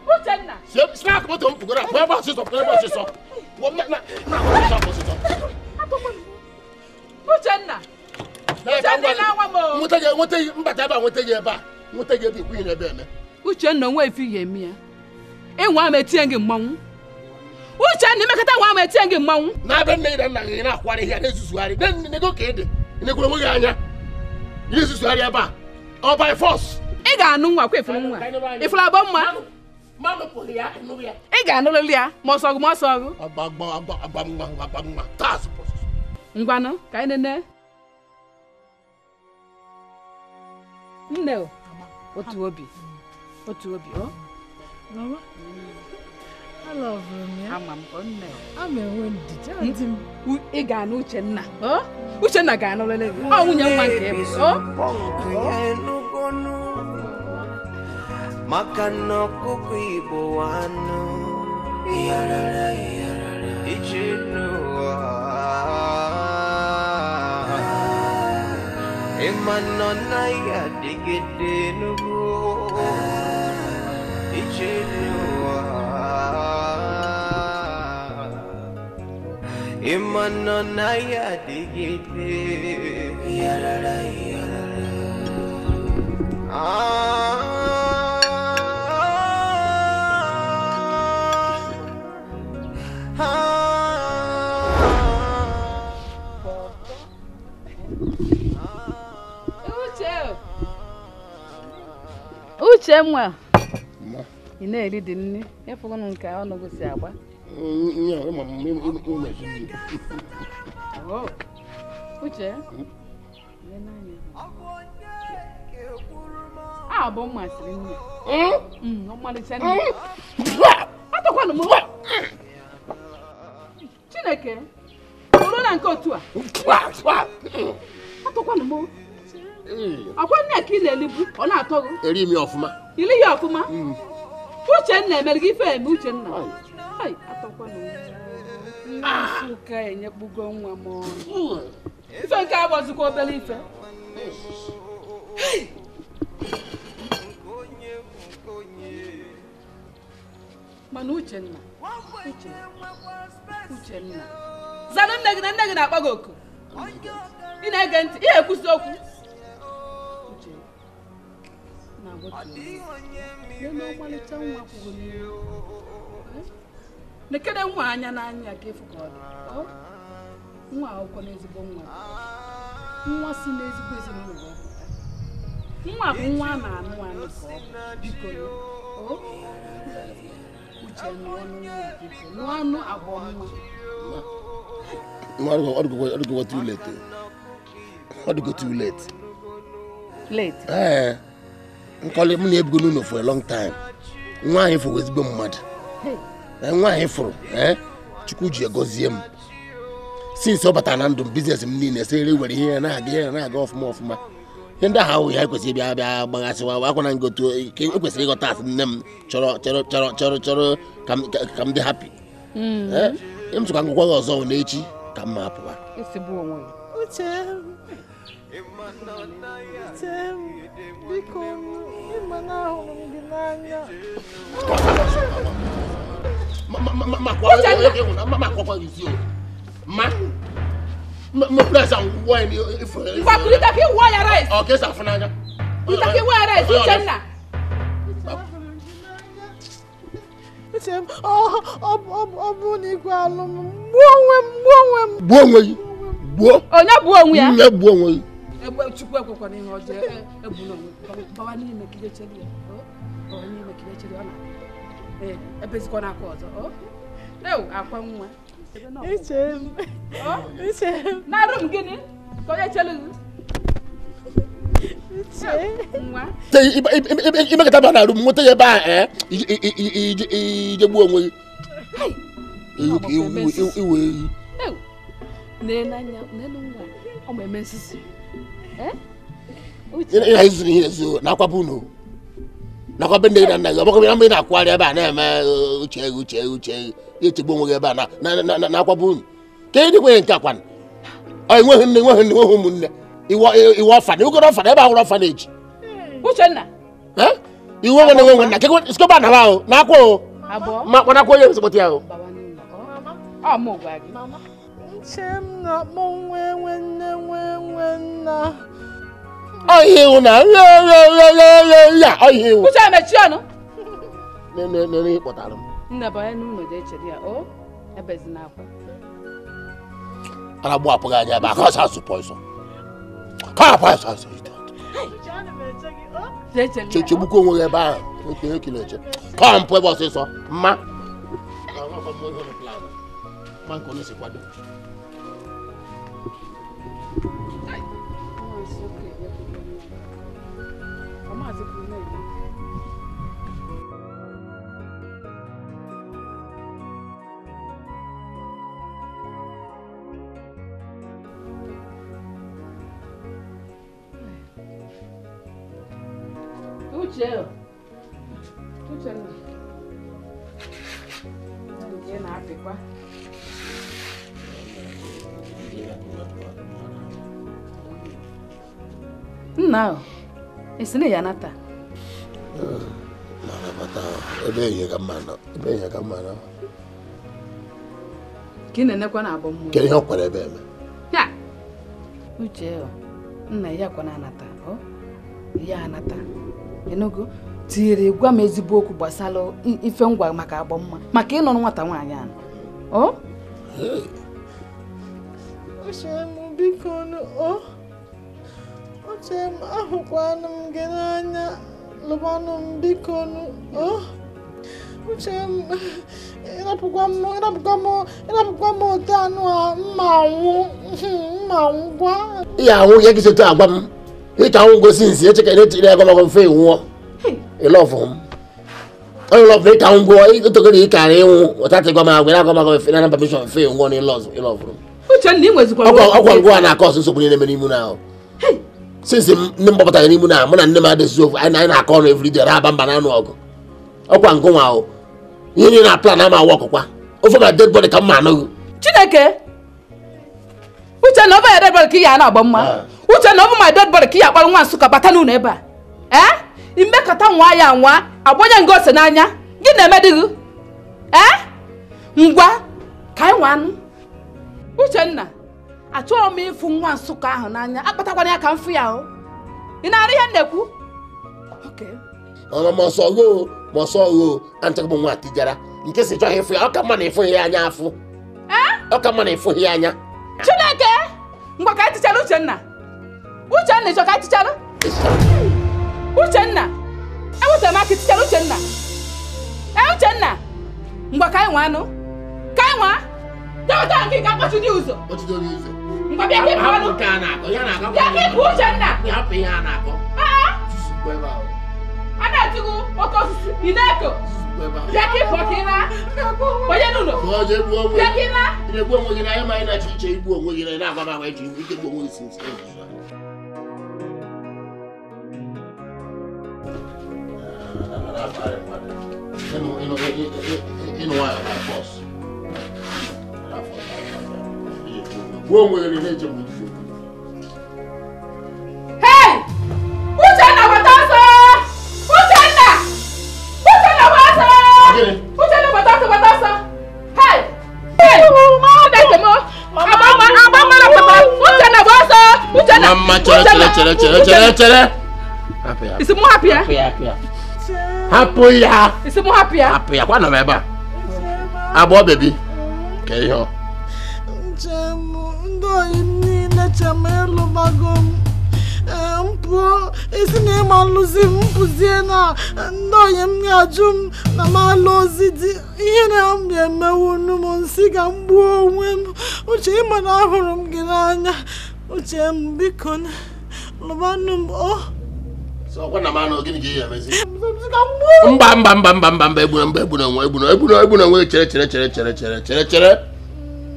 Uchenna. Snack moto m pụgoro pụọ ebe ọsịsọ pụọ ebe ọsịsọ. Pụọ na ọsịsọ ọsịsọ. Uchenna. Uchenna na-anwa m o. Nweta gị mbata ebe a nweta gị ebe a. Nweta gị ebe ikwu ebe eme. Uchenna onwe ife ihe eme ya. Ịnwa m etinye gị mmanwụ. Uchenna imekọta nwa m etinye gị mmanwụ. Na-abịa nne gị na nna gị na-akwara ihe na-ezuzugharị. Nego ka ị dị. Ị onwe gị anya. Ị na-ezuzugharị ebe a. Ọ by force. Ị ga-anụ nwa kwa ifuru nwa. Ifuru abụọ mma. Ị ga-anụrịrị ya ma ọsọ gụ ma ọsọ gụ. Ngwanụ ka anyị nene. Nne o. Otu obi. Otu obi o. Mama. I love him. Ama m ọ nne. Ama enwe ndidi. Ị ga-anụ Uchenna. O? Uchenna ga-anụrịrị gị. Ọ nwunye nwa nke bụ. O? Maka na ọkụkọ Igbo anụ ije n'ụwa ịma nọ naghị adịgide n'ugwu ije n'ụwa ịma nọ naghị adịgide. Uche nwa ị na-eri dị nne ịfụgụnụ nke ọnụ gị si agba. Uche a bụ mmasịrị nne ọmalịcha nne atọkwanụ m Chineke bụrụ na nke otu a atọkwanụ m akwa nne ka ị na-elibu ọ na-atọ gị. Eri m ya ọfụma. Ili ya ọfụma? Uchenna emere gị ife eme Uchenna. Ai atọkwanụ m. Nsụka enyekpugo nwa m ọnụ. Ife nke agbazikwa obere ife. Mana Uchenna, Uchenna. Zanụ nne gị na nne gị na-akpọ gị oku. Ị na-ege ntị, ị na-ekwusi okwu. Nekede nwa anya n'anya ka efu ka ọ dị. Nwa akwụkwọ n'ezigbo nwa. Nwa si n'ezigbo ezinụlọ wee pụta. Nwa bụ nwa a na-anụ anụ ka ọ bụ. Biko Uche nụọ ọnụ nwa biko nụọ anụ abụọ nwa. Ọ dịgokwa too late. Ọ dịgo too late. Late? Ee. Nkọli m na-ebugo n'ụlọ for a long time. Nwa anyị fụrụ ezigbo mmadụ. Nwa anyị fụrụ Chukwu ji egozie m. Since ọ batara na ndụ m biznes m niile sịrị were ihe ya na-aga ihe ya na-aga ọfụma ọfụma. Ihe ndị ahụ awụghị ha kwesịrị bịa bịa gbaghasịwa akwa na ngotu ekwesịrị ịghọta asị nne m chọrọ chọrọ chọrọ chọrọ chọrọ ka m dị happy. M chọkwa ngwụkwa gị ọzọ n'echi ka m ma apụwa. Uche biko ịma na ahụrụ m gị n'anya. Ngwa ka ịwụọ ya rice. Kulita ka ịwụọ ya rice, Uchenna. Uche m, ọ bụrụ na igwe alụ m, gbuo onwe m, gbuo onwe m. Gbuo onwe gị. Gbuo. Onye gbuo onwe ya? Nye gbuo onwe gị. Egbe Chukwu ekwekwana ihe ọjọọ egbu n'onwe. Bawa n'ime ka ije chere ya. Bawa n'ime ka ije chere ya ọ na-abịa. Ee, ebezikwana akwa ọzọ. O ewu akwa nwa. Uche m. Uche m. Na-arụ m gịnị? Ka onye chelu gị. Uche. Nwa. Imekata ba na room nweta ya ebe a ije gbuo onwe gị. Iwe ewu. N'anya n'elu nwa ọ ma eme nsisi. Ị na-ezuru ihe ezu na-akwapụ unu. Nakwa be nne na nna gị ọgbakọ mgbe ị na-akwụgharị ebe a na-eme uche uche uche echegbu onwe gị ebe a na-akwapụ unu. Ka ị dịkwenye nke akwanụ. Ọ enweghị nne enweghị nne enweghị ụmụnne. Iwe ọfana iwegoro ọfana ebe ahụrụ ọfana eji. Uchenna. Iwe nwe nwe nna kekwe na ahụ na-akwa o. Ma kpanakwa onye nsogbu ya o. Ọ mụ gwa gị. Uche m na-akpọ nwa enwe nne nwe enwe nna. Ọ ihe iwu na ya ọ ihe iwu. Uche mechie ọnụ. Nene ịkpọtara m. Nne banye n'ụlọ jee chere ya o ebezina akwa. A na-agbụ apụghị anya ebe a ka ọsọ asụ pọịsọ. Ka apụ asụ asụ ite. Chegbukwa onwe gị ebe ahụ oke ekele eche. Ka mpụ ebe ọsịsọ mma. Ma nke onye si kwado. Uche, Uchenna, nke na-apịkwa. Nna, esi na ya nata. Ebe ihe ka mma nọ, ebe ihe ka mma nọ. Ka ị na-enekwa na abọ mmụọ. Kedu ihe ọ kwara ebe eme? Ya. Uche, nna ya kwa na-anata, ọ? Ya anata. Enugu tinyere gwa m ezigbo okwu gbasara ife ngwa maka agbamma maka ịnọ nwata nwaanyị ahụ. O? Uche m biko o. Uche m ahụkwanụ m gị n'anya lụbanụ m biko o. Uche m ịrapụkwa m ote anụ a mma anwụ gwa. Ihe anwụ ya gị sete agwa m. Ịka ahụ gosi nsi eche ka na-echere agwa maka mfe nwụọ. Ịlọvụ m. Onye lọvụ ịka ahụ gwụọ ịtogoro ịkara ịnwụ ọtatị gwa m agwa na agwa maka mfe na permission mfe nwụọ na ịlọvụrụ m. Uchenna ị nwezikwa ọkwa ngwa na-akọ ọsọ nsogbu niile mere n'ime ahụ. Since nne m gbapụtara n'ime na mụ na nne m adịghịzi ofu anyị na-akọ ọnụ everyday na-aba mba na anụ ọgụ. Ọkwa ngụnwa ahụ. Ihe niile na plan ama awa ọkụkwa. Ofe ma dead body ka mma anụghị. Chineke! Uchenna ọ bụ ya dead body ka ị ya na-agba mma. Uchenna ọ bụ my dead body ka ị ya akpọrọ nwa Nsụka bata n'ụlọ ebe a. Ee? Imekọta nwa ya nwa agbanye nga ose n'anya gị na-eme dị gị. Ee? Ngwa ka anyị nwa anụ. Uchenna achọghị m ịfụ nwa Nsụka ahụ n'anya akpatakwana ya ka m fụ ya o. Ị na-arụ ihe m na-ekwu? Ma ọsọ gho ma ọsọ gho antịghị m nwa tijara nke si chọghị ịfụ ya ọ ka mma na ịfụghị ya anya afụ. Ọ ka mma na ịfụghị ya anya. Chineke! Ngwa ka anyị tichara Uchenna. Uchenna ịchọ ka anyị tichara? Uchenna! Ewetara m aka tichara Uchenna. Ee Uchenna! Ngwa ka anyị nwa anụ. Ka anyị nwa! Deweta nke ka akpọchi dị ụzọ. Ngwa bịa ka ịpụ anụ. Bịa ka ịpụ Uchenna. Hapụ ihe a na-akọ. A na-atụgụ oke osisi ị na-eko. Bịa ka ịpụ ka ị na. Onye n'ụlọ. Bịa ka ị na. Ị na-egbu onwe gị n'anya ma anyị na-achọ iche igbu onwe gị na na-agwa m agwa eji ike gbu onwe gị si nsi. Ịnụ nwayọ na bọs. Gbuo onwe gị na-eche mgbe iji. Hey! Uchenna gbata ọsọ! Uchenna! Uchenna gbata ọsọ! Uchenna gbata ọsọ gbata ọsọ! Hey! Hey! Uchenna gba ọsọ! Uchenna! Mama chere chere chere chere chere. Hapụ ya. Isi mụ hapụ ya? Hapụ ya hapụ ya. Hapụ ya. Isi mụ hapụ ya? Hapụ ya kwa nọ m ebe a. Agbọ bebi. Ka ihe ọ. Uche m ndị oyi m niile che m ịlụbago m. M pụọ esi na ịma nlụzi m pụzie na ndị onye m ga-ajụ m na m alụ ozi di ihe na m ga-emewu nnu m nsị ka m gbuo onwe m. Uche ịma na ahụrụ m gị n'anya. Uche m biko lụbanụ m o. Mba mba mba mba mba mba egbuna mba egbuna onwe egbuna egbuna egbuna onwe chere chere chere chere chere chere chere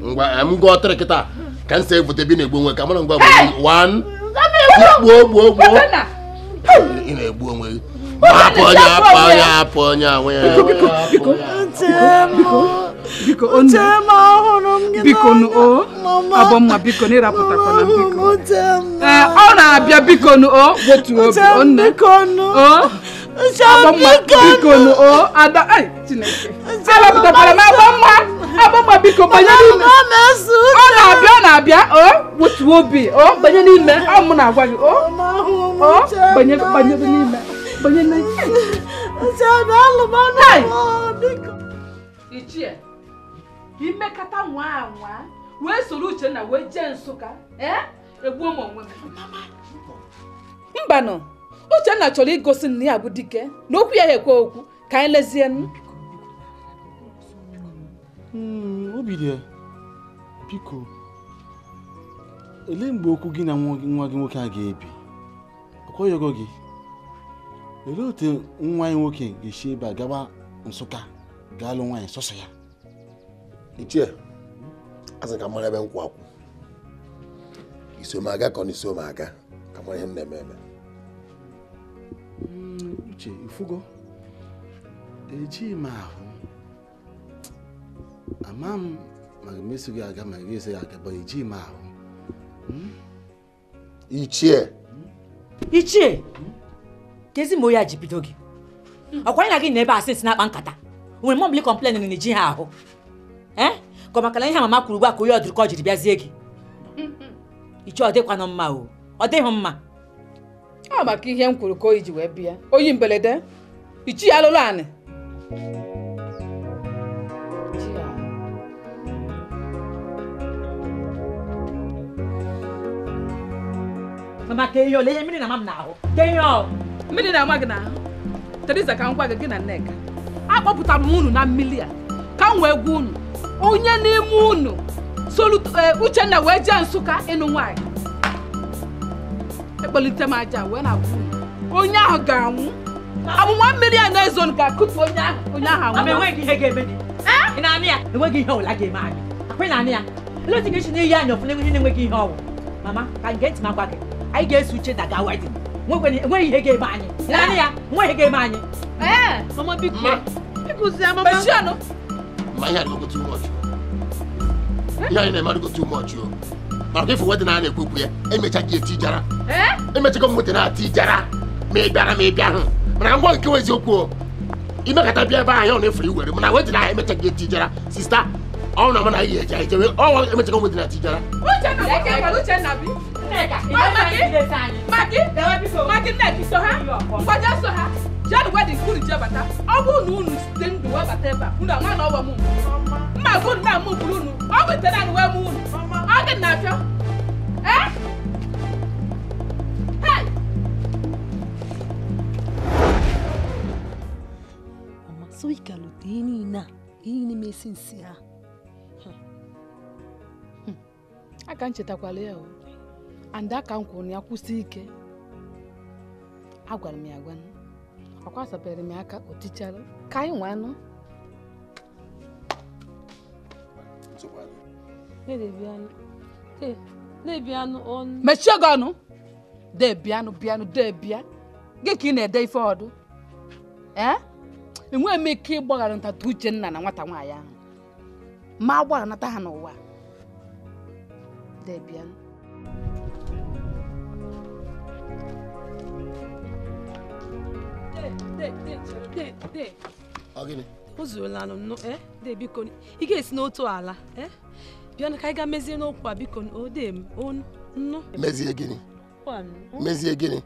ngwa m gụọ tịrị kịta ka m si evote bi na-egbu onwe ka mụ na ngwa gbuo 1 gbuo gbuo gbuo ị na-egbu onwe gị hapụ onye hapụ onye hapụ onye onwe ya. Biko biko biko o abọmma biko na ịrapụtakwana biko ọ na-abịa biko o wetu obi nne o abọmma biko o ada Chineke arapụtakwara m abọmma abọmma biko banye n'ime ọ na-abịa ọ na-abịa o wetu obi o banye n'ime ọ mụ na-agwa gị o banye banye n'ime banye n'ime. Ichie imekata nwa anwa wee soro Uchenna wee jee Nsụka egbuo m onwe m. Mbanụ Uchenna chọrọ igosi na ya bụ dike na okwu ya ekwe okwu ka anyị lezie. Obi dị biko olee mgbe okwu gị na nwa gị nwoke a ga-ebi? Ọkwaghị gị olee otu nwa anyị nwoke ga-esi ebe a gawa Nsụka gaa lụ nwaanyị sọsọ ya? Ichie asị ka mara ebe nkwụ akwụ iso m aga ka ọ na iso m aga ka mara ihe m na-eme eme. Uche ifugo ejighị m ahụ ama m ma m eso gị aga ma gị eso gị aga bụ ejighị m ahụ. Ichie Ichie kezi m oyi ji bido gị ọkwa anyị na gị na ebe asị na-akpa nkata nwere mọbili kọmplen na eji ha ahụ ka maka na ihe mama kwuru ugbu a ka onye ọdụrụkọ jiri bịazie gị. Ichie ọ dịkwanụ mma o ọ dịghị mma. Ọ maka ihe m kwuru ka oyi ji wee bịa oyi mberede ichie alụlụ anị. Mama ka ihe ole ihe mmiri na-ama m n'ahụ ka ihe ọ mmiri na-ama gị n'ahụ. Teresa ka m gwa gị gị na Nneka akpọpụtara m unu na mmiri a ka m wee gwa unu onye n'ime unu solu Uchenna wee jee Nsụka ịnụ nwaanyị ekpolite m aja wee na-agwa unu onye ahụ ga-anwụ. Amụma mmiri a na-ezo ga-akụtu onye ahụ onye ahụ anwụ. Enweghị ihe ga-eme gị. Ị na-anị ya enweghị ihe ọbụla ga-eme anyị akwa ị na-anị ya olee otu ga-esi n'iyi anyị ọfụna enweghị na-enweghị ihe ọwụ. Mama ka nge ntị m agwa gị anyị ga-eso Uchenna gaa wedding enweghị ihe ga-eme anyị. Ị na-anị ya enweghị ihe ga-eme anyị. Mama biko biko mechianụ. Ma ihe adịgo too much. Ihe anyị na-eme adịgo too much o. Maka ife wedding a na-ekwu okwu ya emecha gị eti jara emechago m nweta na-ati jara ma ị bịara ma ị bịa hụ mana ngwa nke eziokwu o imekata bịa ebe ahụ ọ na-efere iwere mana wedding ahụ emecha gị eti jara sista ọ na m na ihe eje ejewe ọ emechago m wedding na ati jara. Uchenna bi Maki Nneka so ha ngwaje so ha jee wedding kwuru jee bata ọ bụrụ na unu site ndụ wee bata ebe a unu ama na ọwa m mma gụ na mụ bụrụ unu ọ wetara anyị wee mụ unu ọ gị na-afịọ. Mama so ikalute ihe niile a ihe niile mesi nsi ha aka nchetakwala ya o and aka m kwuru na ya kwụsị ike agwara m ya agwa ọkwa sapere m aka o tichara ka anyị nwanụ. Mechie gị ọnụ debianụ bịanụ debịa gị ka ị na-ede ife ọdụ enweghị m ike ịgbaghara ntata Uchenna na nwata nwaanyị ahụ ma agbagharanata ha n'ụwa debianụ. O zuola nụ de biko ị ga-esi n'otu ala bịa ka anyị ga mezie n'okwu a biko o de m nnu. Mezie gịnị? Mezie gịnị?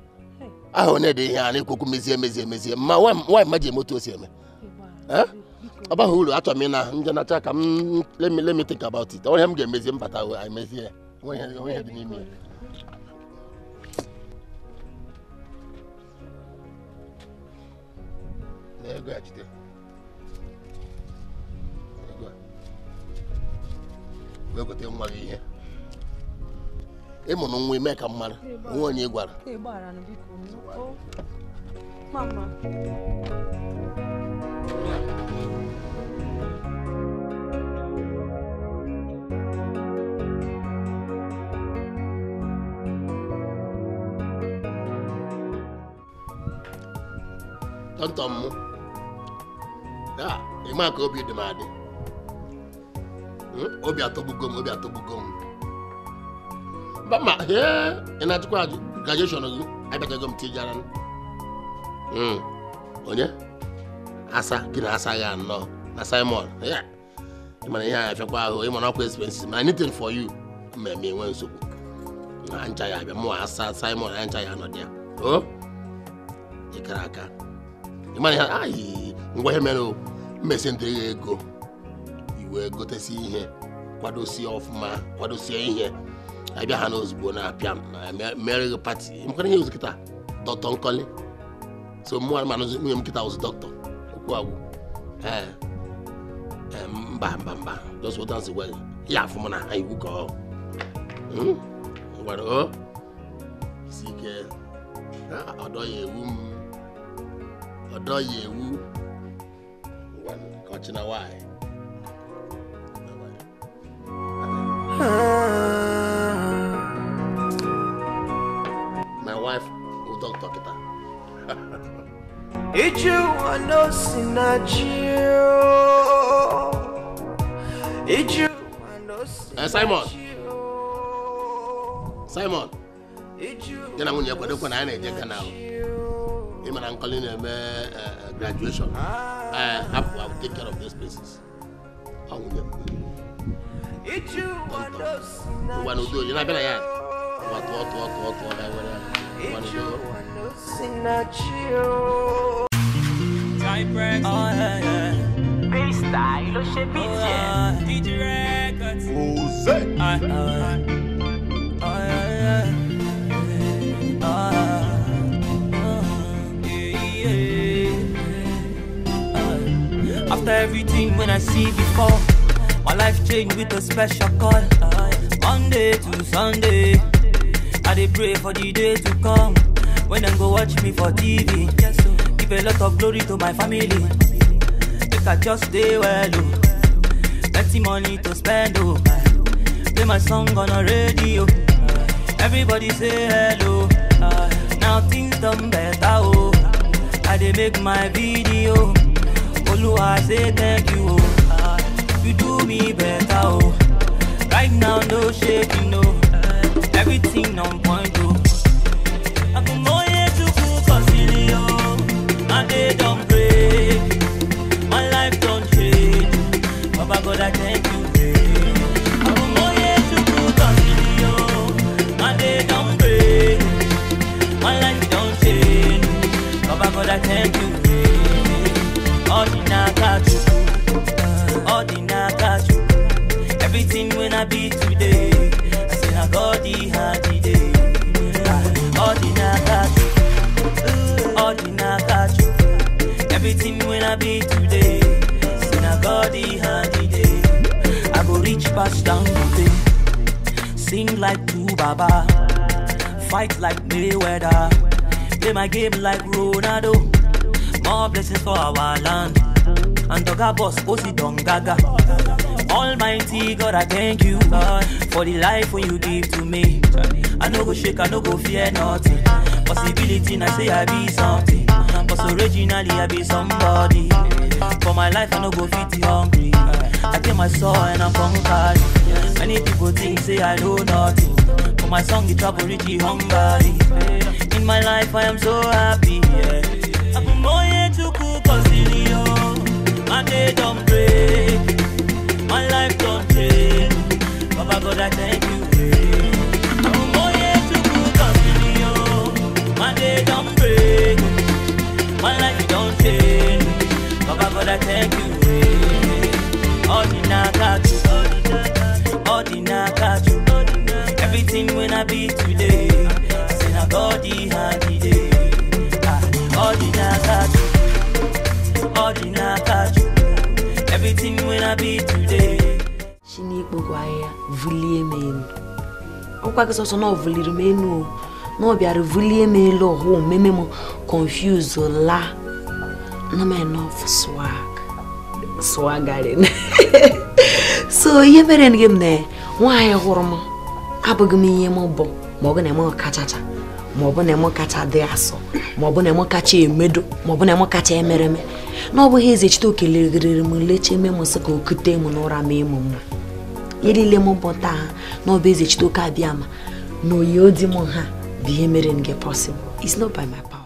Aha onye dị ihe a na-ekwokwu mezie mezie mezie ma nwaanyị ma ji eme otu o si eme ọ baghị uru achọrọ m ịna njenacha ka m let me think about it. Onye m ga-emezi mbata anyị mezie onwe ihe dị n'ime ya. Ego a jide. Ego a. Wee gote nwa gị ihe. Ịmụ na nwa ime ka mmadụ onwe onye gwara. Mama. Tọntọm mụ. Ya, ịma ka obi dị m adị. Obi atọgbugo m, obi atọgbugo m. Mba ma, ị na-ajụkwa ajụ, graduation gị, abịachago m tijara. Onye? Asa, gị na asa ya anọ, na Simon. Ya, ị mara ihe a afịakwa ahụ, ị mara ọkwa expenses, ma anything for you, mmemme enwe nsogbu. Na ncha ya abịa, mụ asa, Simon, ncha ya anọ dị ya. O? Ị kara aka. Ị mara ihe, ayi, ngwa ihe mere o, mmesi ndị ego. Iwe gotesi ihe, kwadosie ọfụma, kwadosie ihe. Abịa ha n'ozugbo na-apịa mere gị pati. Mkwara ihe ozu kịta, Dr. Nkoli. So mụ ma nwunye m kịta ozu dọkịta. Okwu agwụ. Mba mba mba. Just what else well. Ya afụ m na iwu ka ọ. Ngwara o. Si ike. Ọdọ ya ewu m. Ọdọ ya ewu. Ngwara ka ọchị na nwaanyị. My wife will doctor kita. Iju ano sinachio. Iju ano sinachio. Simon. Simon. Jena nwunye kwado kwa na anyị na-eje Ghana. Ịma na Nkoli na-eme graduation. I will take care of those places. Ọ nwunye m. Ngwa n'udo, ị na-abịa na ya. Ngwa tụọ tụọ tụọ tụọ ga were ya. Ngwa n'udo. After everything when I see before, my life changed with a special call. Monday to Sunday, I dey pray for the day to come. When them go watch me for TV, give a lot of glory to my family. Make I just stay well, oh. Plenty money to spend, oh. Play my song on the radio. Everybody say hello. Now things done better, oh. I dey make my video. Oluwa say thank you, oh. You do me better, oh. Right now, no shaking, no. Everything on point, oh. Akumoye chukwu kosili, oh. My day don't break, my life don't change. Baba God, I thank you, eh. Akumoye chukwu kosili, oh. My day don't break, my life don't change. Baba God, I thank you, eh. Odinaka chukwu, Odinaka chukwu. Everything when I be today, I say na God the handy day. Odinaka chukwu, Odinaka chukwu. Everything when I be today, I say na God the handy day. I go reach past Dangote, sing like two Baba, fight like Mayweather, play my game like Ronaldo. More blessings for our land. And Doga boss, Osi Dongaga. Almighty God, I thank you for the life when you give to me. I no go shake, I no go fear nothing. Possibility, I say I be something. But originally, I be somebody. For my life, I no go fit hungry. I get my soul and I'm conquered. Many people think, say I know nothing. For my song, the trouble reach Hungary. In my life, I am so happy. Yeah. Akumoye chukwu kosili, oh. My day don't break, my life don't change. Baba God, I thank you, eh. Akumoye chukwu kosili, oh. My day don't break, my life don't change. Baba God, I thank you, eh. Odinaka chukwu, Odinaka chukwu. Everything when I be today, I say na God the handy day. Odinaka chukwu, today. Chinikpokwu ahịhịa vulie m elu. Ọkwa gị sọsọ na ọ vuliri m elu o. Na ọ bịara vulie m elu ọhụụ meme m confuse la. Na m enough swag. Swagarin. So ihe mere gị m na nwaanyị hụrụ m abụghị m ihe m bụ ma ọ bụ na m kachacha ma ọ bụ na m kacha dị asọ ma ọ bụ na m kacha emedo ma ọ bụ na m kacha emereme na ọ bụghị eze chite okelegherere m leche eme m sị ka o kute m n'ụra ma ịmụ mma ihe niile m bụ taa na ọ bụ eze chite oke abịa ma na oyi odi m ha bụ ihe mere nge possible. It's not by my power.